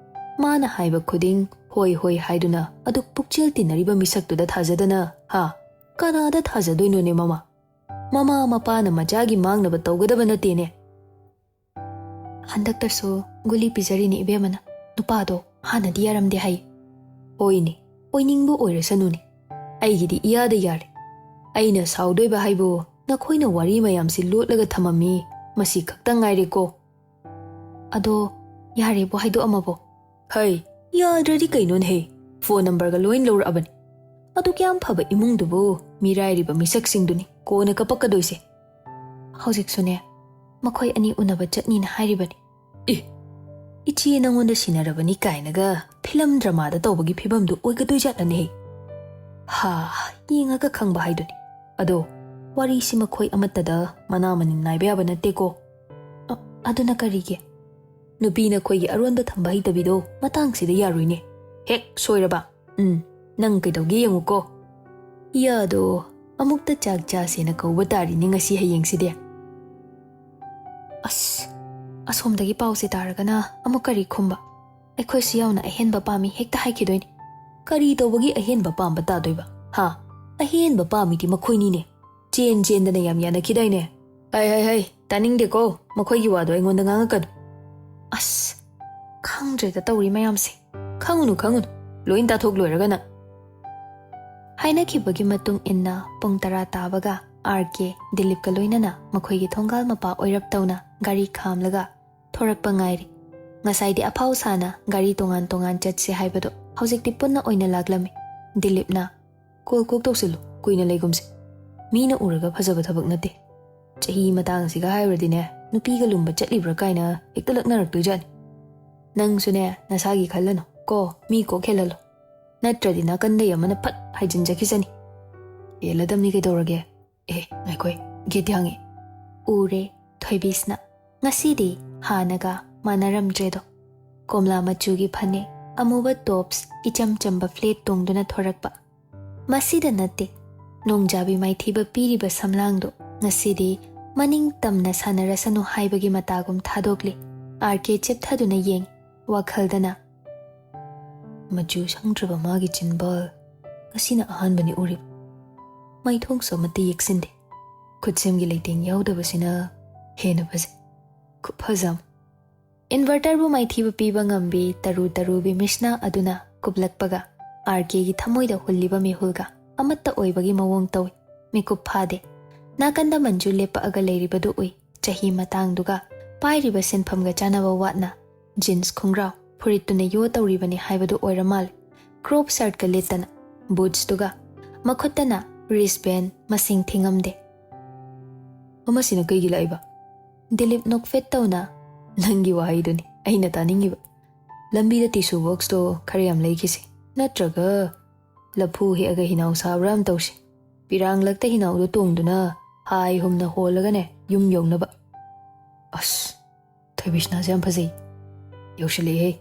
ꯃꯥꯅ ꯍꯥꯏꯕ ꯈꯨꯗꯤꯡ ꯍꯣꯏ ꯍꯣꯏ ꯍꯥꯏꯗꯨꯅ ꯑꯗꯨꯛ ꯄꯨꯛꯆꯦꯜ ꯇꯤꯟꯅꯔꯤꯕ ꯃꯤꯁꯛꯇꯨꯗ ꯊꯥꯖꯗꯅ, ꯍꯥ? ꯀꯅꯥꯗ ꯊꯥꯖꯗꯣꯏꯅꯣꯅꯦ ꯃꯃꯥ? ꯃꯃꯥ ꯃꯄꯥꯅ ꯃꯆꯥꯒꯤ ꯃꯥꯡꯅꯕ ꯇꯧꯒꯗꯕ ꯅꯠꯇꯦꯅꯦ꯫ ꯍꯟꯗꯛꯇꯁꯨ ꯒꯨꯂꯤ ꯄꯤꯖꯔꯤꯅꯤ ꯏꯕꯦꯝꯃꯅ꯫ ꯅꯨꯄꯥꯗꯣ ꯍꯥꯟꯅꯗꯤ ꯌꯥꯔꯝꯗꯦ ꯍꯥꯏ꯫ ꯍꯣꯏꯅꯦ, ꯑꯣꯏꯅꯤꯡꯕ ꯑꯣꯏꯔꯁꯅꯨꯅꯦ꯫ ꯑꯩꯒꯤꯗꯤ ꯏꯌꯥꯗ ꯌꯥꯔꯦ꯫ ꯑꯩꯅ ꯁꯥꯎꯗꯣꯏꯕ ꯍꯥꯏꯕꯨ ꯅꯈꯣꯏꯅ ꯋꯥꯔꯤ ꯃꯌꯥꯝꯁꯤ ꯂꯣꯠꯂꯒ ꯊꯝꯃꯝꯃꯤ꯫ ꯃꯁꯤ ꯈꯛꯇꯪ ꯉꯥꯏꯔꯦꯀꯣ꯫ ꯑꯗꯣ ꯌꯥꯔꯦꯕꯣ, ꯍꯥꯏꯗꯣꯛꯑꯝꯃꯕꯣ? ꯍꯩ, ꯌꯥꯗ꯭ꯔꯗꯤ ꯀꯩꯅꯣꯅꯦꯍꯦ? ꯐꯣꯟ ꯅꯝꯕꯔꯒ ꯂꯣꯏ ꯂꯧꯔꯛꯑꯕꯅꯤ꯫ ꯑꯗꯨ ꯀꯌꯥꯝ ꯐꯕ ꯏꯃꯨꯡꯗꯨꯕꯨ ꯃꯤꯔꯥꯏꯔꯤꯕ ꯃꯤꯁꯛꯁꯤꯡꯗꯨꯅꯤ ꯀꯣꯟꯅ ꯀꯞꯄꯛꯀꯗꯣꯏꯁꯦ꯫ ꯍꯧꯖꯤꯛꯁꯨꯅꯦ, ꯃꯈꯣꯏ ꯑꯅꯤ ꯎꯅꯕ ꯆꯠꯅꯤꯅ ꯍꯥꯏꯔꯤꯕꯅꯤ꯫ ꯑꯦ, ꯏꯆꯦ ꯅꯪꯉꯣꯟꯗ ꯁꯤꯟꯅꯔꯕꯅꯤ ꯀꯥꯏꯅꯒ ꯐꯤꯂꯝ ꯗ꯭ꯔꯃꯥꯗ ꯇꯧꯕꯒꯤ ꯐꯤꯕꯝꯗꯨ ꯑꯣꯏꯒꯗꯣꯏꯖꯥꯠꯂꯅꯦꯍꯦ? ꯍꯥ, ꯌꯦꯡꯉꯒ ꯈꯪꯕ ꯍꯥꯏꯗꯨꯅꯤ꯫ ꯑꯗꯣ ꯋꯥꯔꯤꯁꯤ ꯃꯈꯣꯏ ꯑꯃꯠꯇꯗ ꯃꯅꯥ ꯃꯅꯤꯟ ꯅꯥꯏꯕ ꯌꯥꯕ ꯅꯠꯇꯦꯀꯣ꯫ ꯑ, ꯑꯗꯨꯅ ꯀꯔꯤꯒꯤ? ꯅꯨꯄꯤ ꯅꯈꯣꯏꯒꯤ ꯑꯔꯣꯟꯕ ꯊꯝꯕ ꯍꯩꯇꯕꯤꯗꯣ ꯃꯇꯥꯡꯁꯤꯗ ꯌꯥꯔꯣꯏꯅꯦ꯫ ꯍꯦꯛ ꯁꯣꯏꯔꯕ, ꯎꯝ, ꯅꯪ ꯀꯩꯗꯧꯒꯦ ꯌꯦꯡꯉꯨꯀꯣ꯫ ꯌꯥꯗꯣ, ꯑꯃꯨꯛꯇ ꯆꯥꯛ ꯆꯥꯁꯦꯅ ꯀꯧꯕ ꯇꯥꯔꯤꯅꯦ ꯉꯁꯤ ꯍꯌꯦꯡꯁꯤꯗꯤ꯫ ꯑꯁ, ꯑꯁꯣꯝꯗꯒꯤ ꯄꯥꯎꯁꯦ ꯇꯥꯔꯒꯅ ꯑꯃꯨꯛ ꯀꯔꯤ ꯈꯨꯝꯕ? ꯑꯩꯈꯣꯏꯁꯨ ꯌꯥꯎꯅ ꯑꯍꯦꯟꯕ ꯄꯥꯝꯃꯤ ꯍꯦꯛꯇ ꯍꯥꯏꯈꯤꯗꯣꯏꯅꯤ꯫ ꯀꯔꯤ ꯇꯧꯕꯒꯤ ꯑꯍꯦꯟꯕ ꯄꯥꯝꯕ ꯇꯥꯗꯣꯏꯕ? ꯍꯥ? ꯑꯍꯦꯟꯕ ꯄꯥꯝꯃꯤꯗꯤ ꯃꯈꯣꯏꯅꯤꯅꯦ꯫ ꯆꯦꯟ ꯆꯦꯟꯗꯅ ꯌꯥꯝ ꯌꯥꯅꯈꯤꯗꯥꯏꯅꯦ? ꯍꯩ, ꯍꯩ, ꯍꯩ, ꯇꯥꯅꯤꯡꯗꯦꯀꯣ, ꯃꯈꯣꯏꯒꯤ ꯋꯥꯗꯣ ꯑꯩꯉꯣꯟꯗ ꯉꯥꯡꯉꯛꯀꯅꯨ꯫ ꯑꯁ, ꯈꯪꯗ꯭ꯔꯦꯗ ꯇꯧꯔꯤ ꯃꯌꯥꯝꯁꯦ꯫ ꯈꯪꯉꯨꯅꯨ, ꯈꯪꯉꯨꯅꯨ, ꯂꯣꯏ ꯇꯥꯊꯣꯛ ꯂꯣꯏꯔꯒ ꯅꯪ꯫ ꯍꯥꯏꯅꯈꯤꯕꯒꯤ ꯃꯇꯨꯡ ꯏꯟꯅ ꯄꯨꯡ ꯇꯔꯥ ꯇꯥꯕꯒ ꯑꯥꯔ ꯀꯦ ꯗꯤꯂꯤꯞꯀ ꯂꯣꯏꯅꯅ ꯃꯈꯣꯏꯒꯤ ꯊꯣꯡꯒꯥꯜ ꯃꯄꯥ ꯑꯣꯏꯔꯞ ꯇꯧꯅ ꯒꯥꯔꯤ ꯈꯥꯝꯂꯒ ꯊꯣꯔꯛꯄ ꯉꯥꯏꯔꯤ꯫ ꯉꯁꯥꯏꯗꯤ ꯑꯐꯥꯎ ꯁꯥꯅ ꯒꯥꯔꯤ ꯇꯣꯉꯥꯟ ꯇꯣꯉꯥꯟ ꯆꯠꯁꯦ ꯍꯥꯏꯕꯗꯣ ꯍꯧꯖꯤꯛꯇꯤ ꯄꯨꯟꯅ ꯑꯣꯏꯅ ꯂꯥꯛꯂꯝꯃꯤ꯫ ꯗꯤꯂꯤꯞꯅ, "ꯀꯣꯜ ꯀꯣꯛ ꯇꯧꯁꯤꯜꯂꯨ, ꯀꯨꯏꯅ ꯂꯩꯒꯨꯝꯁꯦ꯫ ꯃꯤꯅ ꯎꯔꯒ ꯐꯖꯕ ꯊꯕꯛ ꯅꯠꯇꯦ꯫ ꯆꯍꯤ ꯃꯇꯥꯡꯁꯤꯒ ꯍꯥꯏꯔꯨꯔꯗꯤꯅꯦ, ꯅꯨꯄꯤꯒ ꯂꯨꯝꯕ ꯆꯠꯂꯤꯕ꯭ꯔꯥ ꯀꯥꯏꯅ ꯍꯦꯛꯇ ꯂꯛꯅꯔꯛꯇꯣꯏꯖꯥꯠꯅꯤ꯫ ꯅꯪꯁꯨꯅꯦ, ꯅꯁꯥꯒꯤ ꯈꯜꯂꯅꯨ ꯀꯣ, ꯃꯤ ꯀꯣꯛ ꯍꯦꯜꯍꯜꯂꯣ꯫ ꯅꯠꯇ꯭ꯔꯗꯤ ꯅꯥꯀꯟꯗꯩ ꯑꯃꯅ ꯐꯠ ꯍꯥꯏꯖꯤꯟꯖꯈꯤꯁꯅꯤ꯫ ꯍꯦꯜꯂꯗꯝꯅꯤ ꯀꯩꯗꯧꯔꯒꯦ?" ꯑꯦ, ꯉꯥꯏꯈꯣꯏ, ꯒꯦꯠ ꯍꯥꯡꯉꯤ꯫ ꯎꯔꯦ, ꯊꯣꯏꯕꯤꯁꯅ꯫ ꯉꯁꯤꯗꯤ ꯍꯥꯟꯅꯒ ꯃꯥꯟꯅꯔꯝꯗ꯭ꯔꯦꯗꯣ꯫ ꯀꯣꯝꯂꯥ ꯃꯆꯨꯒꯤ ꯐꯅꯦꯛ, ꯑꯃꯨꯕ ꯇꯣꯞꯁ, ꯏꯆꯝ ꯆꯝꯕ ꯐ꯭ꯂꯦꯠ ꯇꯣꯡꯗꯨꯅ ꯊꯣꯔꯛꯄ꯫ ꯃꯁꯤꯗ ꯅꯠꯇꯦ, ꯅꯣꯡꯖꯥꯕꯤ ꯃꯥꯏꯊꯤꯕ ꯄꯤꯔꯤꯕ ꯁꯝꯂꯥꯡꯗꯣ ꯉꯁꯤꯗꯤ ꯃꯅꯤꯡ ꯇꯝꯅ ꯁꯥꯟꯅꯔꯁꯅꯨ ꯍꯥꯏꯕꯒꯤ ꯃꯇꯥꯒꯨꯝ ꯊꯥꯗꯣꯛꯂꯤ꯫ ꯑꯥꯔ ꯀꯦ ꯆꯦꯞꯊꯗꯨꯅ ꯌꯦꯡ, ꯋꯥꯈꯜꯗꯅ, "ꯃꯆꯨ ꯁꯪꯗ꯭ꯔꯕ ꯃꯥꯒꯤ ꯆꯤꯟꯕꯥꯜ, ꯉꯁꯤꯅ ꯑꯍꯥꯟꯕꯅꯤ ꯎꯔꯤꯕ꯫ ꯃꯥꯏꯊꯣꯡꯁꯨ ꯑꯃꯠꯇ ꯌꯦꯛꯁꯤꯟꯗꯦ꯫ ꯈꯨꯠꯁꯦꯝꯒꯤ ꯂꯩꯇꯦꯡ ꯌꯥꯎꯗꯕꯁꯤꯅ ꯍꯦꯟꯅ ꯐꯖꯩ꯫ ꯈꯨꯐꯖ ꯑꯃ꯫" ꯏꯟꯚꯔꯇꯔꯕꯨ ꯃꯥꯏꯊꯤꯕ ꯄꯤꯕ ꯉꯝꯕꯤ ꯇꯔꯨ ꯇꯔꯨꯕꯤ ꯃꯤꯁꯅꯥ ꯑꯗꯨꯅ ꯀꯨꯞꯂꯛꯄꯒ ꯑꯥꯔ ꯀꯦꯒꯤ ꯊꯃꯣꯏꯗ ꯍꯨꯜꯂꯤꯕ ꯃꯤꯍꯨꯜꯒ ꯑꯃꯠꯇ ꯑꯣꯏꯕꯒꯤ ꯃꯑꯣꯡ ꯇꯧꯏ꯫ ꯃꯤꯀꯨꯞ ꯐꯥꯗꯦ꯫ ꯅꯥꯀꯟꯗ ꯃꯟꯖꯨ ꯂꯦꯞꯄꯛꯑꯒ ꯂꯩꯔꯤꯕꯗꯨ ꯎꯏ꯫ ꯆꯍꯤ ꯃꯇꯥꯡꯗꯨꯒ ꯄꯥꯏꯔꯤꯕ ꯁꯤꯟꯐꯝꯒ ꯆꯥꯟꯅꯕ ꯋꯥꯠꯅ ꯖꯤꯟꯁ ꯈꯣꯡꯒ꯭ꯔꯥꯎ, ꯐꯨꯔꯤꯠꯇꯨꯅ ꯌꯣ ꯇꯧꯔꯤꯕꯅꯤ ꯍꯥꯏꯕꯗꯨ ꯑꯣꯏꯔ ꯃꯥꯜꯂꯦ꯫ ꯀ꯭ꯔꯣꯞ ꯁꯔꯠꯀ ꯂꯤꯠꯇꯅ, ꯕꯨꯠꯁꯇꯨꯒ꯫ ꯃꯈꯨꯠꯇꯅ ꯔꯤꯁ ꯕꯦꯟ ꯃꯁꯤꯡ ꯊꯤꯉꯝꯗꯦ꯫ "ꯑꯃꯁꯤꯅ ꯀꯩꯒꯤ ꯂꯥꯛꯏꯕ?" ꯗꯤꯂꯤꯞ ꯅꯣꯛꯐꯦꯠ ꯇꯧꯅ, "ꯅꯪꯒꯤ ꯋꯥꯍꯩꯗꯨꯅꯤ ꯑꯩꯅ ꯇꯥꯅꯤꯡꯉꯤꯕ꯫ ꯂꯝꯕꯤꯗ ꯇꯤꯁꯨ ꯕꯣꯛꯁꯇꯣ ꯈꯔ ꯌꯥꯝ ꯂꯩꯈꯤꯁꯤ, ꯅꯠꯇ꯭ꯔꯒ ꯂꯐꯨ ꯍꯦꯛꯑꯒ ꯍꯤꯅꯥꯎ ꯁꯥꯕ꯭ꯔꯥ ꯑꯃ ꯇꯧꯁꯤ꯫ ꯄꯤꯔꯥꯡꯂꯛꯇ ꯍꯤꯅꯥꯎꯗꯣ ꯇꯣꯡꯗꯨꯅ ꯍꯥꯏ ꯍꯨꯝꯅ ꯍꯣꯜꯂꯒꯅꯦ ꯌꯨꯝ ꯌꯧꯅꯕ꯫" "ꯑꯁ, ꯊꯣꯏꯕꯤꯁꯅꯥꯁꯦ ꯌꯥꯝ ꯐꯖꯩ꯫ ꯌꯧꯁꯤꯜꯂꯛꯑꯦꯍꯦ꯫"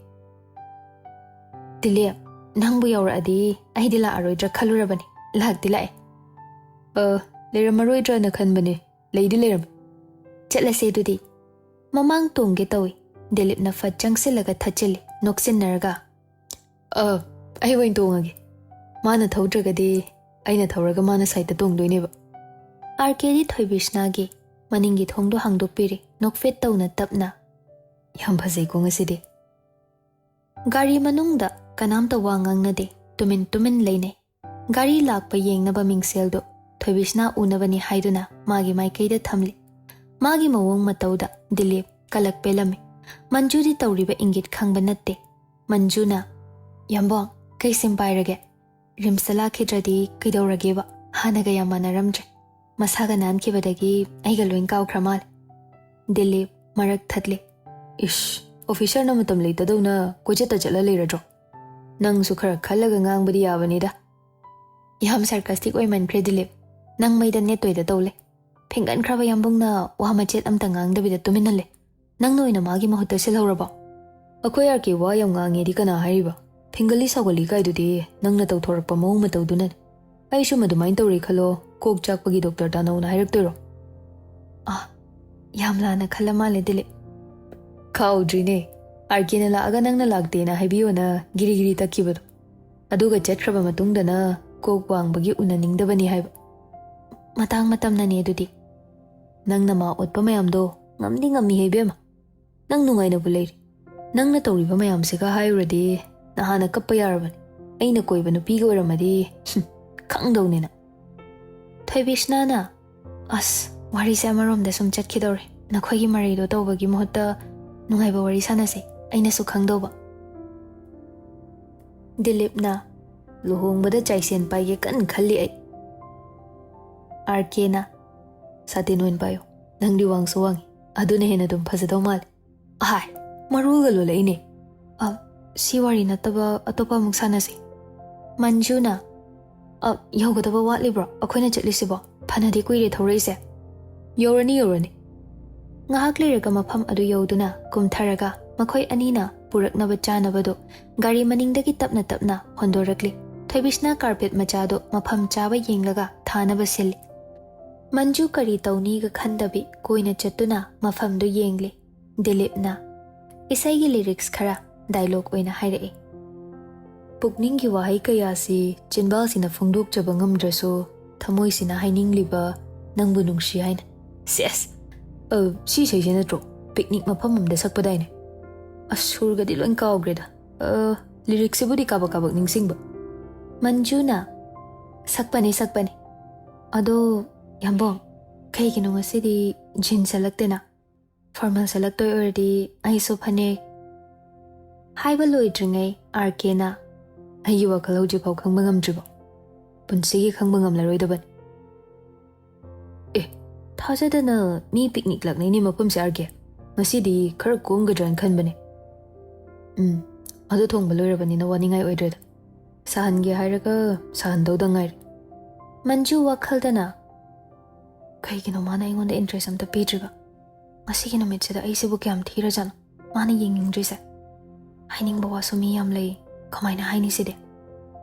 "ꯗꯤꯂꯤꯞ, ꯅꯪꯕꯨ ꯌꯧꯔꯛꯑꯗꯤ ꯑꯩꯗꯤ ꯂꯥꯛꯑꯔꯣꯏꯗ꯭ꯔꯥ ꯈꯜꯂꯨꯔꯕꯅꯤ꯫ ꯂꯥꯛꯇꯤ ꯂꯥꯛꯑꯦ꯫" "ꯑ, ꯂꯩꯔꯝꯃꯔꯣꯏꯗ꯭ꯔꯥꯅ ꯈꯟꯕꯅꯦ꯫ ꯂꯩꯗꯤ ꯂꯩꯔꯝꯃꯦ꯫" "ꯆꯠꯂꯁꯦ ꯑꯗꯨꯗꯤ꯫" ꯃꯃꯥꯡ ꯇꯣꯡꯒꯦ ꯇꯧꯏ꯫ ꯗꯤꯂꯤꯞꯅ ꯐꯠ ꯆꯪꯁꯤꯜꯂꯒ ꯊꯠꯆꯤꯜꯂꯤ, ꯅꯣꯛꯁꯤꯟꯅꯔꯒ꯫ "ꯑ, ꯑꯩ ꯑꯣꯏꯅ ꯇꯣꯡꯉꯒꯦ꯫ ꯃꯥꯅ ꯊꯧꯗ꯭ꯔꯒꯗꯤ ꯑꯩꯅ ꯊꯧꯔꯒ ꯃꯥꯅ ꯁꯥꯏꯠꯇ ꯇꯣꯡꯗꯣꯏꯅꯦꯕ꯫" ꯑꯥꯔ ꯀꯦꯗꯤ ꯊꯣꯏꯕꯤꯁꯅꯥꯒꯤ ꯃꯅꯤꯡꯒꯤ ꯊꯣꯡꯗꯣ ꯍꯥꯡꯗꯣꯛꯄꯤꯔꯤ, ꯅꯣꯛꯐꯦꯠ ꯇꯧꯅ ꯇꯞꯅ꯫ "ꯌꯥꯝ ꯐꯖꯩꯀꯣ ꯉꯁꯤꯗꯤ꯫" ꯒꯥꯔꯤ ꯃꯅꯨꯡꯗ ꯀꯅꯥꯝꯇ ꯋꯥ ꯉꯥꯡꯅꯗꯦ꯫ ꯇꯨꯃꯤꯟ ꯇꯨꯃꯤꯟ ꯂꯩꯅꯩ꯫ ꯒꯥꯔꯤ ꯂꯥꯛꯄ ꯌꯦꯡꯅꯕ ꯃꯤꯡꯁꯦꯜꯗꯨ ꯊꯣꯏꯕꯤꯁꯅꯥ ꯎꯅꯕꯅꯤ ꯍꯥꯏꯗꯨꯅ ꯃꯥꯒꯤ ꯃꯥꯏꯀꯩꯗ ꯊꯝꯂꯤ꯫ ꯃꯥꯒꯤ ꯃꯑꯣꯡ ꯃꯇꯧꯗ ꯗꯤꯂꯤꯞ ꯀꯂꯛ ꯄꯦꯜꯂꯝꯃꯤ꯫ ꯃꯟꯖꯨꯗꯤ ꯇꯧꯔꯤꯕ ꯏꯪꯒꯤꯠ ꯈꯪꯕ ꯅꯠꯇꯦ꯫ ꯃꯟꯖꯨꯅ, "ꯌꯥꯝꯕꯣꯡ, ꯀꯩ ꯁꯤꯝ ꯄꯥꯏꯔꯒꯦ? ꯔꯤꯝꯁꯇ ꯂꯥꯛꯈꯤꯗ꯭ꯔꯗꯤ ꯀꯩꯗꯧꯔꯒꯦꯕ? ꯍꯥꯟꯅꯒ ꯌꯥꯝ ꯃꯥꯟꯅꯔꯝꯗ꯭ꯔꯦ꯫ ꯃꯁꯥꯒ ꯅꯥꯟꯈꯤꯕꯗꯒꯤ ꯑꯩꯒ ꯂꯣꯏ ꯀꯥꯎꯈ꯭ꯔ ꯃꯥꯜꯂꯦ꯫" ꯗꯤꯂꯤꯞ ꯃꯔꯛ ꯊꯠꯂꯤ꯫ "ꯏꯁ, ꯑꯣꯐꯤꯁꯔꯅ ꯃꯇꯝ ꯂꯩꯇꯗꯧꯅ ꯀꯣꯏꯆꯠꯇ ꯆꯠꯂ ꯂꯩꯔꯗ꯭ꯔꯣ? ꯅꯪꯁꯨ ꯈꯔ ꯈꯜꯂꯒ ꯉꯥꯡꯕꯗꯤ ꯌꯥꯕꯅꯤꯗ꯫" "ꯌꯥꯝ ꯁꯥꯔꯀꯥꯁꯇꯤꯛ ꯑꯣꯏꯃꯟꯈ꯭ꯔꯦ ꯗꯤꯂꯤꯞ꯫ ꯅꯪ ꯃꯩꯗ ꯅꯦꯠꯇꯣꯏꯗ ꯇꯧ ꯂꯩ꯫ ꯐꯤꯡꯒꯟꯈ꯭ꯔꯕ ꯌꯥꯝꯕꯨꯡꯅ ꯋꯥ ꯃꯆꯦꯠ ꯑꯝꯇ ꯉꯥꯡꯗꯕꯤꯗ ꯇꯨꯃꯤꯟꯅ ꯂꯩ꯫ ꯅꯪꯅ ꯑꯣꯏꯅ ꯃꯥꯒꯤ ꯃꯍꯨꯠꯇ ꯁꯤꯜꯍꯧꯔꯕꯣ?" "ꯑꯩꯈꯣꯏ ꯑꯥꯔ ꯀꯦ ꯋꯥ ꯌꯥꯝ ꯉꯥꯡꯉꯦꯗꯤ ꯀꯅꯥ ꯍꯥꯏꯔꯤꯕ? ꯐꯤꯡꯒꯜꯂꯤ ꯁꯥꯎꯒꯜꯂꯤ ꯀꯥꯏꯗꯨꯗꯤ ꯅꯪꯅ ꯇꯧꯊꯣꯔꯛꯄ ꯃꯑꯣꯡ ꯃꯇꯧꯗꯨꯅꯅꯦ꯫ ꯑꯩꯁꯨ ꯃꯗꯨꯃꯥꯏꯅ ꯇꯧꯔꯦ ꯈꯜꯂꯣ, ꯀꯣꯛ ꯆꯥꯛꯄꯒꯤ ꯗꯣꯛꯇꯔ ꯇꯥꯅꯧꯅ ꯍꯥꯏꯔꯛꯇꯣꯏꯔꯣ?" "ꯑꯥ, ꯌꯥꯝ ꯂꯥꯟꯅ ꯈꯜꯂ ꯃꯥꯜꯂꯦ ꯗꯤꯂꯤꯞ꯫" "ꯈꯥꯎꯗ꯭ꯔꯤꯅꯦ, ꯑꯥꯔ ꯀꯦꯅ ꯂꯥꯛꯑꯒ ꯅꯪꯅ ꯂꯥꯛꯇꯦꯅ ꯍꯥꯏꯕꯤꯌꯣꯅ ꯒꯤꯔꯤ ꯒꯤꯔꯤ ꯇꯛꯈꯤꯕꯗꯣ꯫ ꯑꯗꯨꯒ ꯆꯠꯈ꯭ꯔꯕ ꯃꯇꯨꯡꯗꯅ ꯀꯣꯛ ꯋꯥꯡꯕꯒꯤ ꯎꯅꯅꯤꯡꯗꯕꯅꯤ ꯍꯥꯏꯕ꯫" "ꯃꯇꯥꯡ ꯃꯇꯝꯅꯅꯦ ꯑꯗꯨꯗꯤ꯫" "ꯅꯪꯅ ꯃꯥ ꯑꯣꯠꯄ ꯃꯌꯥꯝꯗꯣ ꯉꯝꯗꯤ ꯉꯝꯃꯤꯍꯦ ꯏꯕꯦꯝꯃ꯫ ꯅꯪ ꯅꯨꯡꯉꯥꯏꯅꯕꯨ ꯂꯩꯔꯤ꯫ ꯅꯪꯅ ꯇꯧꯔꯤꯕ ꯃꯌꯥꯝꯁꯤꯒ ꯍꯥꯏꯔꯨꯔꯗꯤ ꯅꯍꯥꯟꯅ ꯀꯞꯄ ꯌꯥꯔꯕꯅꯤ꯫ ꯑꯩꯅ ꯀꯣꯏꯕ ꯅꯨꯄꯤꯒ ꯑꯣꯏꯔꯝꯃꯗꯤ, ꯍꯨꯝ, ꯈꯪꯗꯧꯅꯤꯅ꯫" ꯊꯣꯏꯕꯤꯁꯅꯥꯅ, ꯑꯁ, ꯋꯥꯔꯤꯁꯦ ꯑꯃꯔꯣꯝꯗ ꯁꯨꯝ ꯆꯠꯈꯤꯗꯧꯔꯦ꯫ ꯅꯈꯣꯏꯒꯤ ꯃꯔꯩꯗꯣ ꯇꯧꯕꯒꯤ ꯃꯍꯨꯠꯇ ꯅꯨꯡꯉꯥꯏꯕ ꯋꯥꯔꯤ ꯁꯥꯟꯅꯁꯦ, ꯑꯩꯅꯁꯨ ꯈꯪꯗꯧꯕ꯫ ꯗꯤꯂꯤꯞꯅ ꯂꯨꯍꯣꯡꯕꯗ ꯆꯥꯏꯁꯦꯟ ꯄꯥꯏꯒꯦ ꯀꯟꯅ ꯈꯜꯂꯤ ꯑꯩ꯫ ꯑꯥꯔ ꯀꯦꯅ ꯁꯥꯇꯤꯟ ꯑꯣꯏꯅ ꯄꯥꯏꯌꯣ, ꯅꯪꯗꯤ ꯋꯥꯡꯁꯨ ꯋꯥꯡꯉꯤ, ꯑꯗꯨꯅ ꯍꯦꯟꯅ ꯑꯗꯨꯝ ꯐꯖꯗꯧ ꯃꯥꯜꯂꯦ꯫ ꯑꯍꯥꯏ, ꯃꯔꯣꯜꯒ ꯂꯣꯜꯂꯛꯏꯅꯦ꯫ ꯑ, ꯁꯤ ꯋꯥꯔꯤ ꯅꯠꯇꯕ ꯑꯇꯣꯞꯄ ꯑꯃꯨꯛ ꯁꯥꯟꯅꯁꯤ꯫ ꯃꯟꯖꯨꯅ, ꯑ, ꯌꯧꯒꯗꯕ ꯋꯥꯠꯂꯤꯕ꯭ꯔꯣ ꯑꯩꯈꯣꯏꯅ ꯆꯠꯂꯤꯁꯤꯕꯣ? ꯐꯅꯗꯤ ꯀꯨꯏꯔꯦ ꯊꯧꯔꯛꯏꯁꯦ꯫ ꯌꯧꯔꯅꯤ, ꯌꯧꯔꯅꯤ꯫ ꯉꯥꯏꯍꯥꯛ ꯂꯩꯔꯒ ꯃꯐꯝ ꯑꯗꯨ ꯌꯧꯗꯨꯅ ꯀꯨꯝꯊꯔꯒ ꯃꯈꯣꯏ ꯑꯅꯤꯅ ꯄꯨꯔꯛꯅꯕ ꯆꯥꯅꯕꯗꯨ ꯒꯥꯔꯤ ꯃꯅꯤꯡꯗꯒꯤ ꯇꯞꯅ ꯇꯞꯅ ꯍꯣꯟꯗꯣꯔꯛꯂꯤ꯫ ꯊꯣꯏꯕꯤꯁꯅ ꯀꯥꯔꯄꯦꯠ ꯃꯆꯥꯗꯨ ꯃꯐꯝ ꯆꯥꯕ ꯌꯦꯡꯂꯒ ꯊꯥꯅꯕ ꯁꯤꯜꯂꯤ꯫ ꯃꯟꯖꯨ ꯀꯔꯤ ꯇꯧꯅꯤꯒ ꯈꯟꯗꯕꯤ ꯀꯣꯏꯅ ꯆꯠꯇꯨꯅ ꯃꯐꯝꯗꯨ ꯌꯦꯡꯂꯤ꯫ ꯗꯤꯂꯤꯞꯅ ꯏꯁꯩꯒꯤ ꯂꯤꯔꯤꯛꯁ ꯈꯔ ꯗꯥꯏꯂꯣꯛ ꯑꯣꯏꯅ ꯍꯥꯏꯔꯛꯏ꯫ "ꯄꯨꯛꯅꯤꯡꯒꯤ ꯋꯥꯍꯩ ꯀꯌꯥꯁꯤ ꯆꯤꯟꯕꯥꯜꯁꯤꯅ ꯐꯣꯡꯗꯣꯛꯆꯕ ꯉꯝꯗ꯭ꯔꯁꯨ, ꯊꯃꯣꯏꯁꯤꯅ ꯍꯥꯏꯅꯤꯡꯂꯤꯕ ꯅꯪꯕꯨ ꯅꯨꯡꯁꯤ ꯍꯥꯏꯅ"꯫ ꯁꯦꯁ! ꯑ, ꯁꯤ ꯏꯁꯩꯁꯦ ꯅꯠꯇ꯭ꯔꯣ ꯄꯤꯛꯅꯤꯛ ꯃꯐꯝ ꯑꯃꯗ ꯁꯛꯄꯗꯥꯏꯅꯦ? ꯑꯁ, ꯁꯨꯔꯒꯗꯤ ꯂꯣꯏ ꯀꯥꯎꯈ꯭ꯔꯦꯗ꯫ ꯑ, ꯂꯤꯔꯤꯛꯁꯤꯕꯨꯗꯤ ꯀꯥꯕꯛ ꯀꯥꯕꯛ ꯅꯤꯡꯁꯤꯡꯕ꯫ ꯃꯟꯖꯨꯅ, "ꯁꯛꯄꯅꯦ, ꯁꯛꯄꯅꯦ꯫ ꯑꯗꯣ, ꯌꯥꯝꯕꯣꯡ, ꯀꯩꯒꯤꯅꯣ ꯉꯁꯤꯗꯤ ꯖꯤꯟ ꯁꯦꯠꯂꯛꯇꯦꯅ? ꯐꯣꯔꯃꯦꯜ ꯁꯦꯠꯂꯛꯇꯣꯏ ꯑꯣꯏꯔꯗꯤ ꯑꯩꯁꯨ ꯐꯅꯦꯛ"꯫ ꯍꯥꯏꯕ ꯂꯣꯏꯗ꯭ꯔꯤꯉꯩ ꯑꯥꯔ ꯀꯦꯅ, "ꯑꯩꯒꯤ ꯋꯥꯈꯜ ꯍꯧꯖꯤꯛꯐꯥꯎ ꯈꯪꯕ ꯉꯝꯗ꯭ꯔꯤꯕꯣ? ꯄꯨꯟꯁꯤꯒꯤ ꯈꯪꯕ ꯉꯝꯂꯔꯣꯏꯗꯕꯅꯤ"꯫ "ꯑꯦ, ꯊꯥꯖꯗꯅ ꯃꯤ ꯄꯤꯛꯅꯤꯛ ꯂꯥꯛꯅꯩꯅꯦ ꯃꯐꯝꯁꯦ, ꯑꯥꯔ ꯀꯦ꯫ ꯉꯁꯤꯗꯤ ꯈꯔ ꯀꯣꯝꯒꯗ꯭ꯔꯅ ꯈꯟꯕꯅꯦ꯫ ꯎꯝ, ꯑꯗꯨ ꯊꯣꯡꯕ ꯂꯣꯏꯔꯕꯅꯤꯅ ꯋꯥꯅꯤꯡꯉꯥꯏ ꯑꯣꯏꯗ꯭ꯔꯦꯗ꯫ ꯁꯥꯍꯟꯒꯦ ꯍꯥꯏꯔꯒ ꯁꯥꯍꯟꯗꯧꯗ ꯉꯥꯏꯔꯦ"꯫ ꯃꯟꯖꯨ ꯋꯥꯈꯜꯗꯅ, "ꯀꯩꯒꯤꯅꯣ ꯃꯥꯅ ꯑꯩꯉꯣꯟꯗ ꯏꯟꯇꯔꯦꯁ ꯑꯝꯇ ꯄꯤꯗ꯭ꯔꯤꯕ? ꯉꯁꯤꯒꯤ ꯅꯨꯃꯤꯠꯁꯤꯗ ꯑꯩꯁꯤꯕꯨ ꯀꯌꯥꯝ ꯊꯤꯔꯖꯥꯠꯅꯣ? ꯃꯥꯅ ꯌꯦꯡꯅꯤꯡꯗ꯭ꯔꯤꯁꯦ꯫ ꯍꯥꯏꯅꯤꯡꯕ ꯋꯥꯁꯨ ꯃꯤ ꯌꯥꯝ ꯂꯩ꯫ ꯀꯃꯥꯏꯅ ꯍꯥꯏꯅꯤ ꯁꯤꯗꯤ?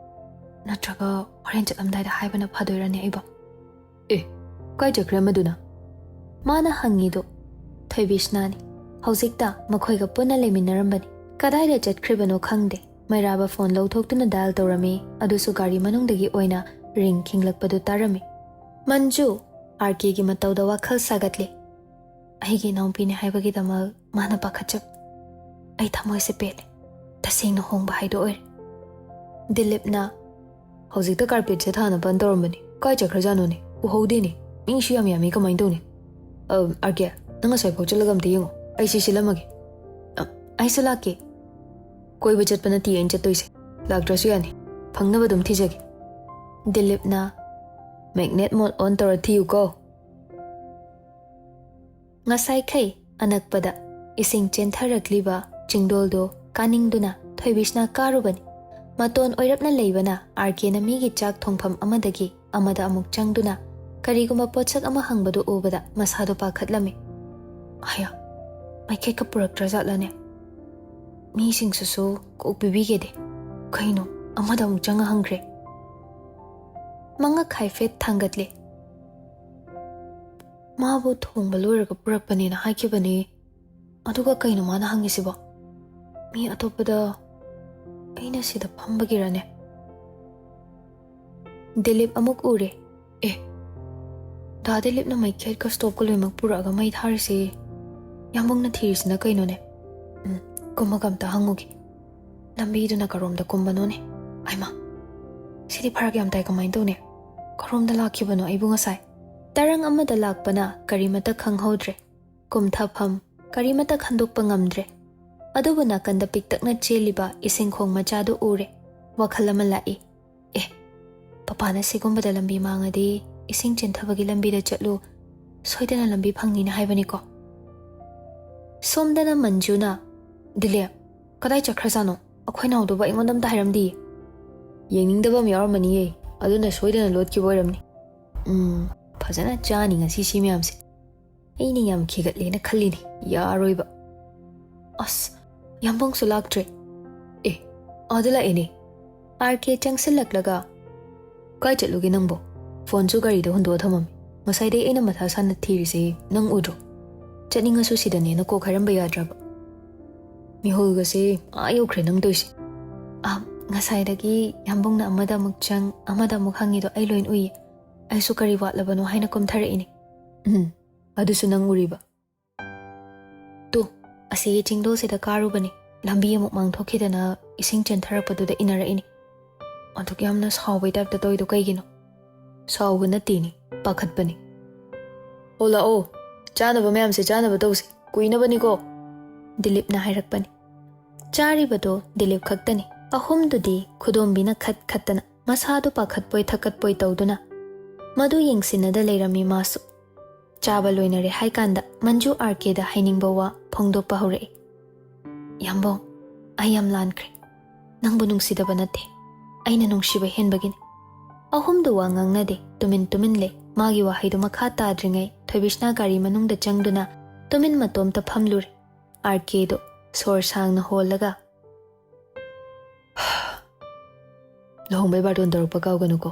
ꯅꯠꯇ꯭ꯔꯒ ꯍꯣꯔꯦꯟ ꯆꯠꯂꯝꯗꯥꯏꯗ ꯍꯥꯏꯕꯅ ꯐꯗꯣꯏꯔꯅꯦ ꯑꯩꯕꯣ?" "ꯑꯦ, ꯀꯥꯏ ꯆꯠꯈ꯭ꯔꯦ ꯑꯃꯗꯨꯅ?" ꯃꯥꯅ ꯍꯪꯉꯤꯗꯣ ꯊꯣꯏꯕꯤꯁꯅꯥꯅꯤ꯫ ꯍꯧꯖꯤꯛꯇ ꯃꯈꯣꯏꯒ ꯄꯨꯟꯅ ꯂꯩꯃꯤꯟꯅꯔꯝꯕꯅꯤ꯫ ꯀꯗꯥꯏꯗ ꯆꯠꯈ꯭ꯔꯤꯕꯅꯣ ꯈꯪꯗꯦ꯫ ꯃꯩꯔꯥꯕ ꯐꯣꯟ ꯂꯧꯊꯣꯛꯇꯨꯅ ꯗꯥꯏꯜ ꯇꯧꯔꯝꯃꯤ, ꯑꯗꯨꯁꯨ ꯒꯥꯔꯤ ꯃꯅꯨꯡꯗꯒꯤ ꯑꯣꯏꯅ ꯔꯤꯡ ꯈꯤꯡꯂꯛꯄꯗꯨ ꯇꯥꯔꯝꯃꯤ꯫ ꯃꯟꯖꯨ ꯑꯥꯔ ꯀꯦꯒꯤ ꯃꯇꯧꯗ ꯋꯥꯈꯜ ꯁꯥꯒꯠꯂꯤ꯫ "ꯑꯩꯒꯤ ꯏꯅꯥꯎꯄꯤꯅꯤ ꯍꯥꯏꯕꯒꯤꯗꯃꯛ ꯃꯥꯅ ꯄꯥꯈꯠꯆꯕ꯫ ꯑꯩ ꯊꯃꯣꯏꯁꯦ ꯄꯦꯜꯂꯦ꯫ ꯇꯁꯦꯡꯅ ꯍꯣꯡꯕ ꯍꯥꯏꯗꯣ ꯑꯣꯏꯔꯦ"꯫ ꯗꯤꯂꯤꯞꯅ, "ꯍꯧꯖꯤꯛꯇ ꯀꯥꯔꯄꯦꯠꯁꯦ ꯊꯥꯅꯕꯅ ꯇꯧꯔꯝꯕꯅꯤ꯫ ꯀꯥꯏ ꯆꯠꯈ꯭ꯔꯖꯥꯠꯅꯣꯅꯦ? ꯎꯍꯧꯗꯦꯅꯦ"꯫ ꯃꯤꯁꯨ ꯌꯥꯝ ꯌꯥꯝꯃꯤ, ꯀꯃꯥꯏꯅ ꯇꯧꯅꯤ? ꯑ, ꯑꯥꯔ ꯀꯦ, ꯅꯪ ꯑꯁ꯭ꯋꯥꯏꯐꯥꯎ ꯆꯠꯂꯒ ꯑꯝꯇ ꯌꯦꯡꯉꯣ, ꯑꯩ ꯁꯤ ꯁꯤꯜꯂꯝꯃꯒꯦ꯫ ꯑ, ꯑꯩꯁꯨ ꯂꯥꯛꯀꯦ꯫ ꯀꯣꯏꯕ ꯆꯠꯄ ꯅꯠꯇꯦ ꯑꯩꯅ ꯆꯠꯇꯣꯏꯁꯦ, ꯂꯥꯛꯇ꯭ꯔꯁꯨ ꯌꯥꯅꯤ, ꯐꯪꯅꯕ ꯑꯗꯨꯝ ꯊꯤꯖꯒꯦ꯫ ꯗꯤꯂꯤꯞꯅ, magnet mode on ꯇꯧꯔ ꯊꯤꯌꯨꯀꯣ꯫ ꯉꯁꯥꯏꯈꯩ ꯑꯅꯛꯄꯗ ꯏꯁꯤꯡ ꯆꯦꯟꯊꯔꯛꯂꯤꯕ ꯆꯤꯡꯗꯣꯜꯗꯨ ꯀꯥꯅꯤꯡꯗꯨꯅ ꯊꯣꯏꯕꯤꯁꯅ ꯀꯥꯔꯨꯕꯅꯤ꯫ ꯃꯇꯣꯟ ꯑꯣꯏꯔꯞꯅ ꯂꯩꯕꯅ ꯑꯥꯔ ꯀꯦꯅ ꯃꯤꯒꯤ ꯆꯥꯛ ꯊꯣꯡꯐꯝ ꯑꯃꯗꯒꯤ ꯑꯃꯗ ꯑꯃꯨꯛ ꯆꯪꯗꯨꯅ ꯀꯔꯤꯒꯨꯝꯕ ꯄꯣꯠꯁꯛ ꯑꯃ ꯍꯪꯕꯗꯨ ꯎꯕꯗ ꯃꯁꯥꯗꯣ ꯄꯥꯈꯠꯂꯝꯃꯤ꯫ "ꯑꯌꯥ, ꯃꯩꯈꯦꯠꯀ ꯄꯨꯔꯛꯇ꯭ꯔꯖꯥꯠꯂꯅꯦ? ꯃꯤꯁꯤꯡꯁꯤꯁꯨ ꯀꯣꯛ ꯄꯤꯕꯤꯒꯦꯗꯦ꯫ ꯀꯩꯅꯣ, ꯑꯃꯗ ꯑꯃꯨꯛ ꯆꯪꯉ ꯍꯪꯈ꯭ꯔꯦ"꯫ ꯃꯉꯛ ꯍꯥꯏꯐꯦꯠ ꯊꯥꯡꯒꯠꯂꯦ꯫ "ꯃꯥꯕꯨ ꯊꯣꯡꯕ ꯂꯣꯏꯔꯒ ꯄꯨꯔꯛꯄꯅꯦꯅ ꯍꯥꯏꯈꯤꯕꯅꯦ꯫ ꯑꯗꯨꯒ ꯀꯩꯅꯣ ꯃꯥꯅ ꯍꯪꯉꯤꯁꯤꯕꯣ? ꯃꯤ ꯑꯇꯣꯞꯄꯗ ꯑꯩꯅ ꯁꯤꯗ ꯐꯝꯕꯒꯤꯔꯅꯦ?" ꯗꯤꯂꯤꯞ ꯑꯃꯨꯛ ꯎꯔꯦ꯫ "ꯑꯦ, ꯗꯥ ꯗꯤꯂꯤꯞꯅ ꯃꯩꯈꯦꯠꯀ ꯁ꯭ꯇꯣꯞꯀ ꯂꯣꯏꯅꯃꯛ ꯄꯨꯔꯛꯑꯒ ꯃꯩ ꯊꯥꯔꯤꯁꯦ꯫ ꯌꯥꯝꯕꯨꯡꯅ ꯊꯤꯔꯤꯁꯤꯅ ꯀꯩꯅꯣꯅꯦ? ꯎꯝ, ꯀꯨꯝꯃꯒ ꯑꯝꯇ ꯍꯪꯉꯨꯒꯦ꯫ ꯂꯝꯕꯤꯗꯨꯅ ꯀꯔꯣꯝꯗ ꯀꯨꯝꯕꯅꯣꯅꯦ? ꯑꯩꯃꯥ, ꯁꯤꯗꯤ ꯐꯔꯛ ꯌꯥꯝ ꯇꯥꯏ, ꯀꯃꯥꯏꯅ ꯇꯧꯅꯤ? ꯀꯔꯣꯝꯗ ꯂꯥꯛꯈꯤꯕꯅꯣ ꯑꯩꯕꯨ ꯉꯁꯥꯏ?" ꯇꯔꯪ ꯑꯃꯗ ꯂꯥꯛꯄꯅ ꯀꯔꯤꯃꯠꯇ ꯈꯪꯍꯧꯗ꯭ꯔꯦ꯫ ꯀꯨꯝꯊꯐꯝ ꯀꯔꯤꯃꯠꯇ ꯈꯟꯗꯣꯛꯄ ꯉꯝꯗ꯭ꯔꯦ꯫ ꯑꯗꯨꯕꯨ ꯅꯥꯀꯟꯗ ꯄꯤꯛꯇꯛꯅ ꯆꯦꯜꯂꯤꯕ ꯏꯁꯤꯡꯈꯣꯡ ꯃꯆꯥꯗꯨ ꯎꯔꯦ꯫ ꯋꯥꯈꯜ ꯑꯃ ꯂꯥꯛꯏ꯫ "ꯑꯦ, ꯄꯄꯥꯅ ꯁꯤꯒꯨꯝꯕꯗ ꯂꯝꯕꯤ ꯃꯥꯡꯉꯗꯤ ꯏꯁꯤꯡ ꯆꯦꯟꯊꯕꯒꯤ ꯂꯝꯕꯤꯗ ꯆꯠꯂꯨ, ꯁꯣꯏꯗꯅ ꯂꯝꯕꯤ ꯐꯪꯅꯤꯅ ꯍꯥꯏꯕꯅꯤꯀꯣ"꯫ ꯁꯣꯝꯗꯅ ꯃꯟꯖꯨꯅ, "ꯗꯤꯂꯤꯞ, ꯀꯗꯥꯏ ꯆꯠꯈ꯭ꯔꯖꯥꯠꯅꯣ? ꯑꯩꯈꯣꯏ ꯅꯥꯎꯗꯨꯕꯨ ꯑꯩꯉꯣꯟꯗ ꯑꯝꯇ ꯍꯥꯏꯔꯝꯗꯤꯌꯦ꯫ ꯌꯦꯡꯅꯤꯡꯗꯕ ꯑꯃ ꯌꯥꯎꯔꯝꯃꯅꯤꯌꯦ, ꯑꯗꯨꯅ ꯁꯣꯏꯗꯅ ꯂꯣꯠꯈꯤꯕ ꯑꯣꯏꯔꯝꯅꯤ꯫ ꯎꯝ, ꯐꯖꯅ ꯆꯥꯅꯤ ꯉꯁꯤ ꯁꯤ ꯃꯌꯥꯝꯁꯦ꯫ ꯑꯩꯅ ꯌꯥꯝ ꯈꯤꯒꯠꯂꯦꯅ ꯈꯜꯂꯤꯅꯦ, ꯌꯥꯔꯣꯏꯕ꯫ ꯑꯁ, ꯌꯥꯝꯕꯨꯡꯁꯨ ꯂꯥꯛꯇ꯭ꯔꯦ꯫ ꯑꯦ, ꯑꯥꯗ ꯂꯥꯛꯑꯦꯅꯦ"꯫ ꯑꯥꯔ ꯀꯦ ꯆꯪꯁꯤꯜꯂꯛꯂꯒ, "ꯀꯥꯏ ꯆꯠꯂꯨꯒꯦ ꯅꯪꯕꯣ? ꯐꯣꯟꯁꯨ ꯒꯥꯔꯤꯗ ꯍꯨꯟꯗꯣꯛꯑ ꯊꯝꯃꯝꯃꯤ꯫ ꯉꯁꯥꯏꯗꯩ ꯑꯩꯅ ꯃꯊꯥ ꯁꯥꯅ ꯊꯤꯔꯤꯁꯦ ꯅꯪ ꯎꯗ꯭ꯔꯣ? ꯆꯠꯅꯤꯡꯉꯁꯨ ꯁꯤꯗꯅꯦꯅ ꯀꯣꯛ ꯍꯥꯏꯔꯝꯕ ꯌꯥꯗ꯭ꯔꯕ? ꯃꯤꯍꯨꯜꯒꯁꯦ ꯑꯥ ꯌꯧꯈ꯭ꯔꯦ ꯅꯪ ꯇꯧꯏꯁꯦ"꯫ ꯑ, ꯉꯁꯥꯏꯗꯒꯤ ꯌꯥꯝꯕꯨꯡꯅ ꯑꯃꯗ ꯑꯃꯨꯛ ꯆꯪ, ꯑꯃꯗ ꯑꯃꯨꯛ ꯍꯪꯉꯤꯗꯣ ꯑꯩ ꯂꯣꯏ ꯎꯏꯌꯦ꯫ ꯑꯩꯁꯨ ꯀꯔꯤ ꯋꯥꯠꯂꯕꯅꯣ ꯍꯥꯏꯅ ꯀꯨꯝꯊꯔꯛꯏꯅꯦ꯫ ꯎꯝ, ꯑꯗꯨꯁꯨ ꯅꯪ ꯎꯔꯤꯕ? ꯇꯨ, ꯑꯁꯤꯒꯤ ꯆꯤꯡꯗꯣꯜꯁꯤꯗ ꯀꯥꯔꯨꯕꯅꯤ꯫ ꯂꯝꯕꯤ ꯑꯃꯨꯛ ꯃꯥꯡꯊꯣꯛꯈꯤꯗꯅ ꯏꯁꯤꯡ ꯆꯦꯟꯊꯔꯛꯄꯗꯨꯗ ꯏꯟꯅꯔꯛꯏꯅꯤ꯫ ꯑꯗꯨꯛ ꯌꯥꯝꯅ ꯁꯥꯎꯕꯩ ꯇꯥꯏꯞꯇ ꯇꯧꯔꯤꯗꯣ ꯀꯩꯒꯤꯅꯣ? ꯁꯥꯎꯕ ꯅꯠꯇꯦꯅꯦ, ꯄꯥꯈꯠꯄꯅꯤ꯫ "ꯑꯣ, ꯂꯥꯛꯑꯣ, ꯆꯥꯅꯕ ꯃꯌꯥꯝꯁꯦ ꯆꯥꯅꯕ ꯇꯧꯁꯦ, ꯀꯨꯏꯅꯕꯅꯤꯀꯣ", ꯗꯤꯂꯤꯞꯅ ꯍꯥꯏꯔꯛꯄꯅꯤ꯫ ꯆꯥꯔꯤꯕꯗꯣ ꯗꯤꯂꯤꯞ ꯈꯛꯇꯅꯤ꯫ ꯑꯍꯨꯝꯗꯨꯗꯤ ꯈꯨꯗꯣꯝꯕꯤꯅ ꯈꯠ ꯈꯠꯇꯅ ꯃꯁꯥꯗꯨ ꯄꯥꯈꯠꯄꯣꯏ ꯊꯛꯀꯠꯄꯣꯏ ꯇꯧꯗꯨꯅ ꯃꯗꯨ ꯌꯦꯡꯁꯤꯟꯅꯗ ꯂꯩꯔꯝꯃꯤ꯫ ꯃꯥꯁꯨ ꯆꯥꯕ ꯂꯣꯏꯅꯔꯦ ꯍꯥꯏꯀꯥꯟꯗ ꯃꯟꯖꯨ ꯑꯥꯔ ꯀꯦꯗ ꯍꯥꯏꯅꯤꯡꯕ ꯋꯥ ꯐꯣꯡꯗꯣꯛꯄ ꯍꯧꯔꯛꯏ꯫ "ꯌꯥꯝꯕꯧ, ꯑꯩ ꯌꯥꯝ ꯂꯥꯟꯈ꯭ꯔꯦ꯫ ꯅꯪꯕꯨ ꯅꯨꯡꯁꯤꯗꯕ ꯅꯠꯇꯦ, ꯑꯩꯅ ꯅꯨꯡꯁꯤꯕ ꯍꯦꯟꯕꯒꯤꯅꯤ꯫" ꯑꯍꯨꯝꯗꯨ ꯋꯥ ꯉꯥꯡꯅꯗꯦ, ꯇꯨꯃꯤꯟ ꯇꯨꯃꯤꯟ ꯂꯩ꯫ ꯃꯥꯒꯤ ꯋꯥꯍꯩꯗꯨ ꯃꯈꯥ ꯇꯥꯗ꯭ꯔꯤꯉꯩ ꯊꯣꯏꯕꯤꯁꯅꯥ ꯒꯥꯔꯤ ꯃꯅꯨꯡꯗ ꯆꯪꯗꯨꯅ ꯇꯨꯃꯤꯟ ꯃꯇꯣꯝꯇ ꯐꯝꯂꯨꯔꯦ꯫ ꯑꯥꯔ ꯀꯦꯗꯣ ꯁꯣꯔ ꯁꯥꯡꯅ ꯍꯣꯜꯂꯒ, "ꯂꯨꯍꯣꯡꯕꯩ ꯕꯥꯔꯇꯣꯟ ꯇꯧꯔꯛꯄ ꯀꯥꯎꯒꯅꯨꯀꯣ꯫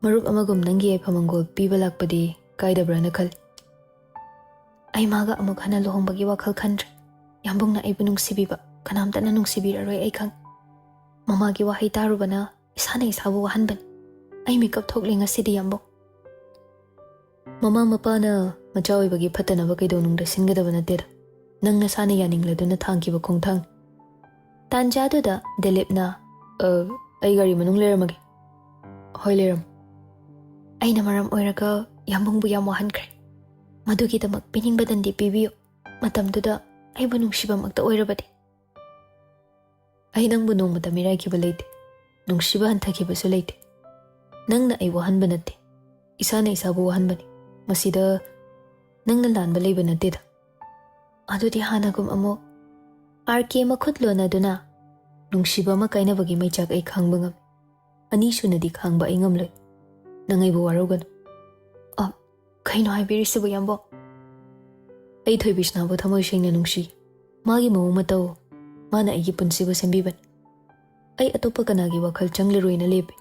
ꯃꯔꯨꯞ ꯑꯃꯒꯨꯝ ꯅꯪꯒꯤ ꯌꯥꯏꯐ ꯃꯪꯒꯣꯜ ꯄꯤꯕ ꯂꯥꯛꯄꯗꯤ ꯀꯥꯏꯗꯕ꯭ꯔꯥꯅ ꯈꯜꯂꯤ꯫ ꯑꯩ ꯃꯥꯒ ꯑꯃꯨꯛ ꯍꯟꯅ ꯂꯨꯍꯣꯡꯕꯒꯤ ꯋꯥꯈꯜ ꯈꯟꯗ꯭ꯔꯦ꯫ ꯌꯥꯝꯕꯨꯡꯅ ꯑꯩꯕꯨ ꯅꯨꯡꯁꯤꯕꯤꯕ ꯀꯅꯥꯝꯇꯅ ꯅꯨꯡꯁꯤꯕꯤꯔꯔꯣꯏ ꯑꯩ ꯈꯪ꯫ ꯃꯃꯥꯒꯤ ꯋꯥꯍꯩ ꯇꯥꯔꯨꯕꯅ ꯏꯁꯥꯅ ꯏꯁꯥꯕꯨ ꯋꯥꯍꯟꯕꯅꯤ꯫ ꯑꯩ ꯃꯤꯀꯞ ꯊꯣꯛꯂꯦ ꯉꯁꯤꯗꯤ, ꯌꯥꯝꯕꯨꯡ꯫" ꯃꯃꯥ ꯃꯄꯥꯅ ꯃꯆꯥ ꯑꯣꯏꯕꯒꯤ ꯐꯠꯇꯅꯕ ꯀꯩꯗꯧꯅꯨꯡꯗ ꯁꯤꯟꯒꯗꯕ ꯅꯠꯇꯦꯗ꯫ ꯅꯪ ꯅꯁꯥꯅ ꯌꯥꯅꯤꯡꯂꯗꯨꯅ ꯊꯥꯡꯈꯤꯕ ꯈꯣꯡꯊꯥꯡꯅꯤ꯫ ꯇꯥꯟꯖꯥꯗꯨꯗ ꯗꯤꯂꯤꯞꯅ, "ꯑ, ꯑꯩ ꯒꯥꯔꯤ ꯃꯅꯨꯡ ꯂꯩꯔꯝꯃꯒꯦ꯫" "ꯍꯣꯏ, ꯂꯩꯔꯝꯃꯣ꯫" "ꯑꯩꯅ ꯃꯔꯝ ꯑꯣꯏꯔꯒ ꯌꯥꯝꯕꯨꯡꯕꯨ ꯌꯥꯝ ꯋꯥꯍꯟꯈ꯭ꯔꯦ꯫ ꯃꯗꯨꯒꯤꯗꯃꯛ ꯄꯤꯅꯤꯡꯕ ꯗꯟꯗꯤ ꯄꯤꯕꯤꯌꯨ꯫ ꯃꯇꯝꯗꯨꯗ ꯑꯩꯕꯨ ꯅꯨꯡꯁꯤꯕꯃꯛꯇ ꯑꯣꯏꯔꯕꯗꯤ꯫" "ꯑꯩ ꯅꯪꯕꯨ ꯅꯣꯡꯃꯇ ꯃꯤꯔꯥꯏꯈꯤꯕ ꯂꯩꯇꯦ, ꯅꯨꯡꯁꯤꯕ ꯍꯟꯊꯈꯤꯕꯁꯨ ꯂꯩꯇꯦ꯫ ꯅꯪꯅ ꯑꯩ ꯋꯥꯍꯟꯕ ꯅꯠꯇꯦ, ꯏꯁꯥꯅ ꯏꯁꯥꯕꯨ ꯋꯥꯍꯟꯕꯅꯤ꯫ ꯃꯁꯤꯗ ꯅꯪꯅ ꯂꯥꯟꯕ ꯂꯩꯕ ꯅꯠꯇꯦꯗ꯫" ꯑꯗꯨꯗꯤ ꯍꯥꯟꯅꯒꯨꯝ ꯑꯃꯨꯛ ꯑꯥꯔ ꯀꯦ ꯃꯈꯨꯠ ꯂꯣꯟꯅꯗꯨꯅ, "ꯅꯨꯡꯁꯤꯕ ꯑꯃ ꯀꯥꯏꯅꯕꯒꯤ ꯃꯩꯆꯥꯛ ꯑꯩ ꯈꯥꯡꯕ ꯉꯝꯃꯤ꯫ ꯑꯅꯤꯁꯨꯅꯗꯤ ꯈꯥꯡꯕ ꯑꯩ ꯉꯝꯂꯣꯏ꯫ ꯅꯪ ꯑꯩꯕꯨ ꯋꯥꯔꯧꯒꯅꯨ꯫" "ꯑ, ꯀꯩꯅꯣ ꯍꯥꯏꯕꯤꯔꯤꯁꯤꯕꯨ, ꯌꯥꯝꯕꯣ?" "ꯑꯩ ꯊꯣꯏꯕꯤꯁꯅꯥꯕꯨ ꯊꯃꯣꯏ ꯁꯦꯡꯅ ꯅꯨꯡꯁꯤ꯫ ꯃꯥꯒꯤ ꯃꯑꯣꯡ ꯃꯇꯧ, ꯃꯥꯅ ꯑꯩꯒꯤ ꯄꯨꯟꯁꯤꯕꯨ ꯁꯦꯝꯕꯤꯕꯅꯤ꯫ ꯑꯩ ꯑꯇꯣꯞꯄ ꯀꯅꯥꯒꯤ ꯋꯥꯈꯜ ꯆꯪꯂꯔꯣꯏꯅ ꯂꯦꯞꯄꯤ꯫"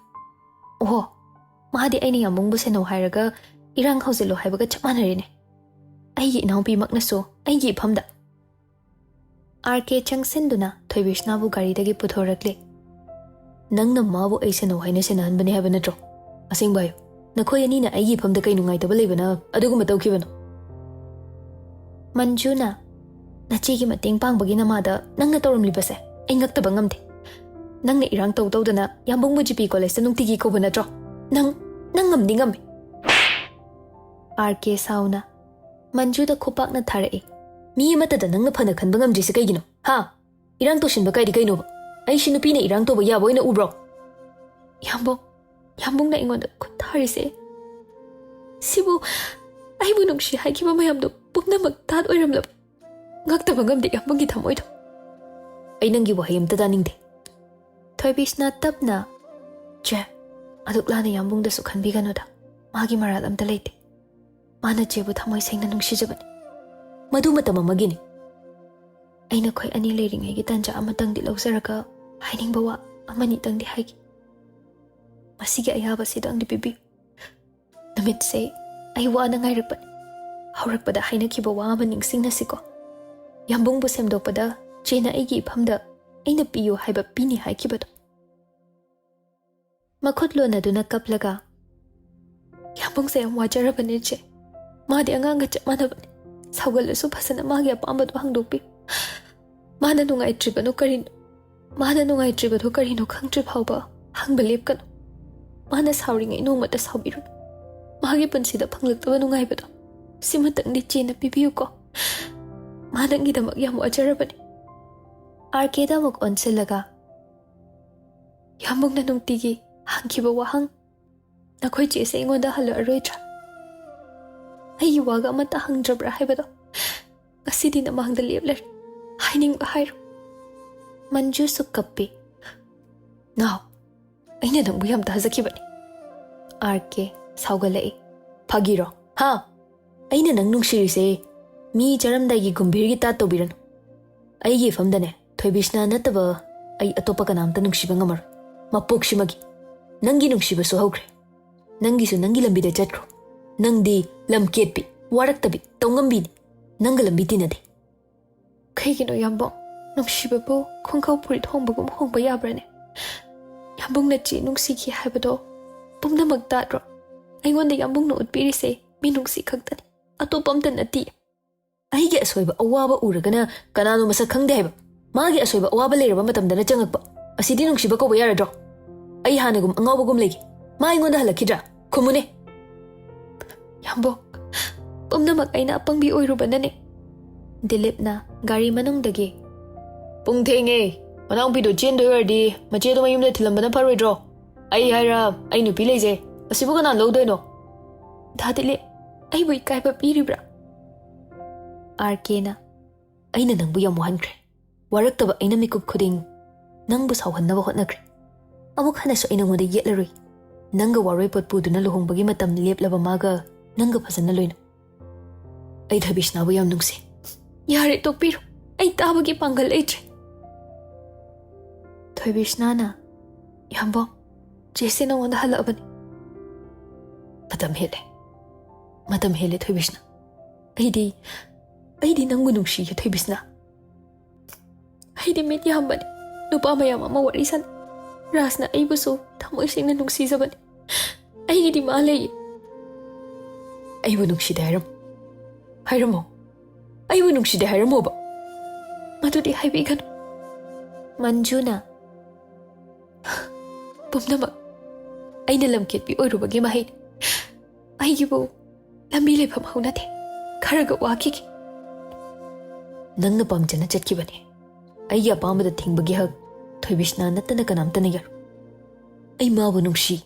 "ꯑꯣꯍꯣ, ꯃꯥꯗꯤ ꯑꯩꯅ ꯌꯥꯝꯕꯨꯡꯕꯨ ꯁꯦꯟꯅꯧ ꯍꯥꯏꯔꯒ ꯏꯔꯥꯡ ꯍꯧꯖꯤꯜꯂꯣ ꯍꯥꯏꯕꯒ ꯆꯞ ꯃꯥꯟꯅꯔꯦꯅꯦ꯫ ꯑꯩꯒꯤ ꯏꯅꯥꯎꯄꯤꯃꯛꯅꯁꯨ ꯑꯩꯒꯤ ꯏꯐꯝꯗ꯫" ꯑꯥꯔ ꯀꯦ ꯆꯪꯁꯤꯟꯗꯨꯅ ꯊꯣꯏꯕꯤꯁꯅꯥꯕꯨ ꯒꯥꯔꯤꯗꯒꯤ ꯄꯨꯊꯣꯔꯛꯂꯦ꯫ "ꯅꯪꯅ ꯃꯥꯕꯨ ꯑꯩ ꯁꯦꯟꯅꯧ ꯍꯥꯏꯅ ꯁꯦꯟꯅꯍꯟꯕꯅꯤ ꯍꯥꯏꯕ ꯅꯠꯇ꯭ꯔꯣ? ꯑꯁꯦꯡꯕ ꯍꯥꯏꯌꯨ, ꯅꯈꯣꯏ ꯑꯅꯤꯅ ꯑꯩꯒꯤ ꯏꯐꯝꯗ ꯀꯩ ꯅꯨꯡꯉꯥꯏꯇꯕ ꯂꯩꯕꯅ ꯑꯗꯨꯒꯨꯝꯕ ꯇꯧꯈꯤꯕꯅꯣ?" ꯃꯟꯖꯨꯅ, "ꯅꯆꯦꯒꯤ ꯃꯇꯦꯡ ꯄꯥꯡꯕꯒꯤ ꯅꯃꯥꯗ ꯅꯪꯅ ꯇꯧꯔꯝꯂꯤꯕꯁꯦ ꯑꯩ ꯉꯛꯇꯕ ꯉꯝꯗꯦ꯫ ꯅꯪꯅ ꯏꯔꯥꯡ ꯇꯧ ꯇꯧꯗꯅ ꯌꯥꯝꯕꯨꯡꯕꯨ ꯖꯤ ꯄꯤ ꯀꯣꯂꯦꯖꯇ ꯅꯨꯡꯇꯤꯒꯤ ꯀꯧꯕ ꯅꯠꯇ꯭ꯔꯣ? ꯅꯪ, ꯅꯪ ꯉꯝꯗꯤ ꯉꯝꯃꯤ꯫" ꯑꯥꯔ ꯀꯦ ꯁꯥꯎꯅ ꯃꯟꯖꯨꯗ ꯈꯨꯄꯥꯛꯅ ꯊꯥꯔꯛꯏ꯫ "ꯃꯤ ꯑꯃꯠꯇꯗ ꯅꯪꯅ ꯐꯅ ꯈꯟꯕ ꯉꯝꯗ꯭ꯔꯤꯁꯦ ꯀꯩꯒꯤꯅꯣ? ꯍꯥ? ꯏꯔꯥꯡ ꯇꯧꯁꯤꯟꯕ ꯀꯥꯏꯗꯤ ꯀꯩꯅꯣꯕ? ꯑꯩꯁꯤ ꯅꯨꯄꯤꯅ ꯏꯔꯥꯡ ꯇꯧꯕ ꯌꯥꯕ ꯑꯣꯏꯅ ꯎꯕ꯭ꯔꯣ?" "ꯌꯥꯝꯕꯨꯡ, ꯌꯥꯝꯕꯨꯡꯅ ꯑꯩꯉꯣꯟꯗ ꯈꯨꯠ ꯊꯥꯔꯤꯁꯦ, ꯁꯤꯕꯨ, ꯑꯩꯕꯨ ꯅꯨꯡꯁꯤ ꯍꯥꯏꯈꯤꯕ ꯃꯌꯥꯝꯗꯣ ꯄꯨꯝꯅꯃꯛ ꯇꯥꯠ ꯑꯣꯏꯔꯝꯂꯕ? ꯉꯛꯇꯕ ꯉꯝꯗꯦ ꯌꯥꯝꯕꯨꯡꯒꯤ ꯊꯃꯣꯏꯗꯣ꯫" "ꯑꯩ ꯅꯪꯒꯤ ꯋꯥꯍꯩ ꯑꯝꯇ ꯇꯥꯅꯤꯡꯗꯦ꯫" ꯊꯣꯏꯕꯤꯁꯅ ꯇꯞꯅ, "ꯆꯦ, ꯑꯗꯨꯛ ꯂꯥꯅ ꯌꯥꯝꯕꯨꯡꯗꯁꯨ ꯈꯟꯕꯤꯒꯅꯨꯗ꯫ ꯃꯥꯒꯤ ꯃꯔꯥꯜ ꯑꯝꯇ ꯂꯩꯇꯦ꯫ ꯃꯥꯅ ꯆꯦꯕꯨ ꯊꯃꯣꯏ ꯁꯦꯡꯅ ꯅꯨꯡꯁꯤꯖꯕꯅꯤ꯫ ꯃꯗꯨ ꯃꯇꯝ ꯑꯃꯒꯤꯅꯤ꯫ ꯑꯩꯅ ꯈꯣꯏ ꯑꯅꯤ ꯂꯩꯔꯤꯉꯩꯒꯤ ꯇꯥꯟꯖꯥ ꯑꯃꯇꯪꯗꯤ ꯂꯧꯖꯔꯒ ꯍꯥꯏꯅꯤꯡꯕ ꯋꯥ ꯑꯃꯅꯤꯇꯪꯗꯤ ꯍꯥꯏꯒꯦ꯫ ꯃꯁꯤꯒꯤ ꯑꯌꯥꯕꯁꯤꯗꯪꯗꯤ ꯄꯤꯕꯤꯌꯨ꯫ ꯅꯨꯃꯤꯠꯁꯦ ꯑꯩ ꯋꯥꯅ ꯉꯥꯏꯔꯛꯄꯅꯤ꯫ ꯍꯧꯔꯛꯄꯗ ꯍꯥꯏꯅꯈꯤꯕ ꯋꯥ ꯑꯃ ꯅꯤꯡꯁꯤꯡꯅꯁꯤꯀꯣ꯫ ꯌꯥꯝꯕꯨꯡꯕꯨ ꯁꯦꯝꯗꯣꯛꯄꯗ ꯆꯦꯅ ꯑꯩꯒꯤ ꯏꯐꯝꯗ ꯑꯩꯅ ꯄꯤꯌꯨ ꯍꯥꯏꯕ ꯄꯤꯅꯤ ꯍꯥꯏꯈꯤꯕꯗꯣ꯫" ꯃꯈꯨꯠ ꯂꯣꯟꯅꯗꯨꯅ ꯀꯞꯂꯒ, "ꯌꯥꯝꯕꯨꯡꯁꯦ ꯌꯥꯝ ꯋꯥꯖꯔꯕꯅꯦ ꯆꯦ꯫ ꯃꯥꯗꯤ ꯑꯉꯥꯡꯒ ꯆꯞ ꯃꯥꯟꯅꯕꯅꯦ꯫ ꯁꯥꯎꯒꯜꯂꯁꯨ ꯐꯖꯅ ꯃꯥꯒꯤ ꯑꯄꯥꯝꯕꯗꯣ ꯍꯥꯡꯗꯣꯛꯄꯤꯌꯨ꯫ ꯃꯥꯅ ꯅꯨꯡꯉꯥꯏꯇ꯭ꯔꯤꯕꯅꯣ ꯀꯔꯤꯅꯣ, ꯃꯥꯅ ꯅꯨꯡꯉꯥꯏꯇ꯭ꯔꯤꯕꯗꯣ ꯀꯔꯤꯅꯣ ꯈꯪꯗ꯭ꯔꯤ ꯐꯥꯎꯕ ꯍꯪꯕ ꯂꯦꯞꯀꯅꯨ꯫ ꯃꯥꯅ ꯁꯥꯎꯔꯤꯉꯩ ꯅꯣꯡꯃꯇ ꯁꯥꯎꯕꯤꯔꯨꯅꯨ꯫ ꯃꯥꯒꯤ ꯄꯨꯟꯁꯤꯗ ꯐꯪꯂꯛꯇꯕ ꯅꯨꯡꯉꯥꯏꯕꯗꯣ ꯁꯤꯃꯇꯪꯗꯤ ꯆꯦꯅ ꯄꯤꯕꯤꯌꯨꯀꯣ꯫ ꯃꯥ ꯅꯪꯒꯤꯗꯃꯛ ꯌꯥꯝ ꯋꯥꯖꯔꯕꯅꯦ꯫" ꯑꯥꯔ ꯀꯦꯗ ꯑꯃꯨꯛ ꯑꯣꯟꯁꯤꯜꯂꯒ, "ꯌꯥꯝꯕꯨꯡꯅ ꯅꯨꯡꯇꯤꯒꯤ ꯍꯪꯈꯤꯕ ꯋꯥꯍꯪ, ꯅꯈꯣꯏ ꯆꯦꯁꯦ ꯑꯩꯉꯣꯟꯗ ꯍꯜꯂꯛꯑꯔꯣꯏꯗ꯭ꯔꯥ? ꯑꯩꯒꯤ ꯋꯥꯒ ꯑꯃꯠꯇ ꯍꯪꯗ꯭ꯔꯕ꯭ꯔꯥ ꯍꯥꯏꯕꯗꯣ ꯉꯁꯤꯗꯤ ꯅꯃꯥꯡꯗ ꯂꯦꯞꯂꯔꯦ꯫ ꯍꯥꯏꯅꯤꯡꯕ ꯍꯥꯏꯔꯣ꯫" ꯃꯟꯖꯨꯁꯨ ꯀꯞꯄꯤ꯫ "ꯅꯥꯎ, ꯑꯩꯅ ꯅꯪꯕꯨ ꯌꯥꯝ ꯊꯥꯖꯈꯤꯕꯅꯤ꯫" ꯑꯥꯔ ꯀꯦ ꯁꯥꯎꯒꯠꯂꯛꯏ꯫ "ꯐꯥꯒꯤꯔꯣ? ꯍꯥ? ꯑꯩꯅ ꯅꯪ ꯅꯨꯡꯁꯤꯔꯤꯁꯦ ꯃꯤ ꯆꯥꯔꯝꯗꯥꯏꯒꯤ ꯒꯨꯝꯚꯤꯔꯒꯤ ꯇꯥꯠ ꯇꯧꯕꯤꯔꯅꯨ꯫ ꯑꯩꯒꯤ ꯏꯐꯝꯗꯅꯦ, ꯊꯣꯏꯕꯤꯁꯅ ꯅꯠꯇꯕ ꯑꯩ ꯑꯇꯣꯞꯄ ꯀꯅꯥꯝꯇ ꯅꯨꯡꯁꯤꯕ ꯉꯝꯃꯔꯣꯏ꯫ ꯃꯄꯣꯛꯁꯤꯃꯒꯤ꯫ ꯅꯪꯒꯤ ꯅꯨꯡꯁꯤꯕꯁꯨ ꯍꯧꯈ꯭ꯔꯦ꯫ ꯅꯪꯒꯤꯁꯨ ꯅꯪꯒꯤ ꯂꯝꯕꯤꯗ ꯆꯠꯈ꯭ꯔꯣ꯫ ꯅꯪꯗꯤ ꯂꯝ ꯀꯦꯠꯄꯤ, ꯋꯥꯔꯛꯇꯕꯤ, ꯇꯧꯉꯝꯕꯤꯅꯤ꯫ ꯅꯪꯒ ꯂꯝꯕꯤ ꯇꯤꯟꯅꯗꯦ꯫" "ꯀꯩꯒꯤꯅꯣ ꯌꯥꯝꯕꯨꯡ? ꯅꯨꯡꯁꯤꯕꯕꯨ ꯈꯣꯡꯒꯥꯎ ꯐꯨꯔꯤꯠ ꯍꯣꯡꯕꯒꯨꯝ ꯍꯣꯡꯕ ꯌꯥꯕ꯭ꯔꯅꯦ? ꯌꯥꯝꯕꯨꯡꯅ ꯆꯦ ꯅꯨꯡꯁꯤꯈꯤ ꯍꯥꯏꯕꯗꯣ ꯄꯨꯝꯅꯃꯛ ꯇꯥꯠꯔꯣ? ꯑꯩꯉꯣꯟꯗ ꯌꯥꯝꯕꯨꯡꯅ ꯎꯠꯄꯤꯔꯤꯁꯦ ꯃꯤꯅꯨꯡꯁꯤ ꯈꯛꯇꯅꯤ, ꯑꯇꯣꯞꯄ ꯑꯝꯇ ꯅꯠꯇꯦ꯫" "ꯑꯩꯒꯤ ꯑꯁꯣꯏꯕ ꯑꯋꯥꯕ ꯎꯔꯒꯅ ꯀꯅꯥꯅꯣ ꯃꯁꯛ ꯈꯪꯗꯦ ꯍꯥꯏꯕ? ꯃꯥꯒꯤ ꯑꯁꯣꯏꯕ ꯑꯋꯥꯕ ꯂꯩꯔꯕ ꯃꯇꯝꯗꯅ ꯆꯪꯉꯛꯄ꯫ ꯑꯁꯤꯗꯤ ꯅꯨꯡꯁꯤꯕ ꯀꯧꯕ ꯌꯥꯔꯗ꯭ꯔꯣ? ꯑꯩ ꯍꯥꯟꯅꯒꯨꯝ ꯑꯉꯥꯎꯕꯒꯨꯝ ꯂꯩꯒꯦ꯫ ꯃꯥ ꯑꯩꯉꯣꯟꯗ ꯍꯜꯂꯛꯈꯤꯗ꯭ꯔꯥ? ꯈꯨꯝꯃꯨꯅꯦ꯫" "ꯌꯥꯝꯕꯨꯡ, ꯄꯨꯝꯅꯃꯛ ꯑꯩꯅ ꯑꯄꯪꯕꯤ ꯑꯣꯏꯔꯨꯕꯅꯅꯦ꯫ ꯗꯤꯂꯤꯞꯅ ꯒꯥꯔꯤ ꯃꯅꯨꯡꯗꯒꯤ, "ꯄꯨꯡ ꯊꯦꯡꯉꯦ, ꯃꯅꯥꯎꯄꯤꯗꯣ ꯆꯦꯟꯗꯣꯏ ꯑꯣꯏꯔꯗꯤ ꯃꯆꯦꯗꯣ ꯃꯌꯨꯝꯗ ꯊꯤꯜꯂꯝꯕꯅ ꯐꯔꯣꯏꯗ꯭ꯔꯣ? ꯑꯩ ꯍꯥꯏꯔ ꯑꯩ ꯅꯨꯄꯤ ꯂꯩꯖꯩ, ꯑꯁꯤꯕꯨ ꯀꯅꯥ ꯂꯧꯗꯣꯏꯅꯣ?" "ꯗꯥ ꯗꯤꯂꯤꯞ, ꯑꯩꯕꯨ ꯏꯀꯥꯏꯕ ꯄꯤꯔꯤꯕ꯭ꯔꯥ?" ꯑꯥꯔ ꯀꯦꯅ, "ꯑꯩꯅ ꯅꯪꯕꯨ ꯌꯥꯝ ꯋꯥꯍꯟꯈ꯭ꯔꯦ, ꯋꯥꯔꯛꯇꯕ ꯑꯩꯅ ꯃꯤꯀꯨꯞ ꯈꯨꯗꯤꯡ ꯅꯪꯕꯨ ꯁꯥꯎꯍꯟꯅꯕ ꯍꯣꯠꯅꯈ꯭ꯔꯦ꯫ ꯑꯃꯨꯛ ꯍꯟꯅꯁꯨ ꯑꯩ ꯅꯉꯣꯟꯗ ꯌꯦꯠꯂꯔꯣꯏ꯫ ꯅꯪꯒ ꯋꯥꯔꯣꯏꯄꯣꯠ ꯄꯨꯗꯨꯅ ꯂꯨꯍꯣꯡꯕꯒꯤ ꯃꯇꯝ ꯂꯦꯞꯂꯕ ꯃꯥꯒ ꯅꯪꯒ ꯐꯖꯅ ꯂꯣꯏꯅꯧ꯫ ꯑꯩ ꯊꯣꯏꯕꯤꯁꯅꯥꯕꯨ ꯌꯥꯝ ꯅꯨꯡꯁꯤ꯫" "ꯌꯥꯔꯦ, ꯇꯣꯛꯄꯤꯔꯣ꯫ ꯑꯩ ꯇꯥꯕꯒꯤ ꯄꯥꯡꯒꯜ ꯂꯩꯇ꯭ꯔꯦ꯫" ꯊꯣꯏꯕꯤꯁꯅꯥꯅ, "ꯌꯥꯝꯕꯣ, ꯆꯦꯁꯦ ꯅꯉꯣꯟꯗ ꯍꯜꯂꯛꯑꯕꯅꯤ꯫" "ꯃꯇꯝ ꯍꯦꯜꯂꯦ, ꯃꯇꯝ ꯍꯦꯜꯂꯦ ꯊꯣꯏꯕꯤꯁꯅꯥ꯫ ꯑꯩꯗꯤ, ꯑꯩꯗꯤ ꯅꯪꯕꯨ ꯅꯨꯡꯁꯤꯌꯦ ꯊꯣꯏꯕꯤꯁꯅꯥ꯫ ꯑꯩꯗꯤ ꯃꯤꯠ ꯌꯥꯝꯕꯅꯤ꯫ ꯅꯨꯄꯥ ꯃꯌꯥꯝ ꯑꯃ ꯋꯥꯔꯤ ꯁꯥꯟꯅꯩ꯫ ꯔꯥꯖꯅ ꯑꯩꯕꯨꯁꯨ ꯊꯃꯣꯏ ꯁꯦꯡꯅ ꯅꯨꯡꯁꯤꯖꯕꯅꯤ꯫ ꯑꯩꯒꯤꯗꯤ ꯃꯥ ꯂꯩꯌꯦ꯫" "ꯑꯩꯕꯨ ꯅꯨꯡꯁꯤꯗꯦ ꯍꯥꯏꯔꯝꯃꯣ, ꯍꯥꯏꯔꯝꯃꯣ꯫ ꯑꯩꯕꯨ ꯅꯨꯡꯁꯤꯗꯦ ꯍꯥꯏꯔꯝꯃꯣꯕ꯫" "ꯃꯗꯨꯗꯤ ꯍꯥꯏꯕꯤꯒꯅꯨ꯫" ꯃꯟꯖꯨꯅ, "ꯄꯨꯝꯅꯃꯛ ꯑꯩꯅ ꯂꯝꯀꯦꯠꯄꯤ ꯑꯣꯏꯔꯨꯕꯒꯤ ꯃꯍꯩꯅꯤ꯫ ꯑꯩꯒꯤꯕꯨ ꯂꯝꯕꯤ ꯂꯩꯐꯝ ꯍꯧꯅꯗꯦ꯫ ꯈꯔꯒ ꯋꯥꯈꯤꯒꯦ꯫" "ꯅꯪꯅ ꯄꯥꯝꯖꯅ ꯆꯠꯈꯤꯕꯅꯤ꯫ ꯑꯩꯒꯤ ꯑꯄꯥꯝꯕꯗ ꯊꯤꯡꯕꯒꯤ ꯍꯛ ꯊꯣꯏꯕꯤꯁꯅꯥ ꯅꯠꯇꯅ ꯀꯅꯥꯝꯇꯅ ꯌꯥꯔꯣꯏ꯫ ꯑꯩ ꯃꯥꯕꯨ ꯅꯨꯡꯁꯤ꯫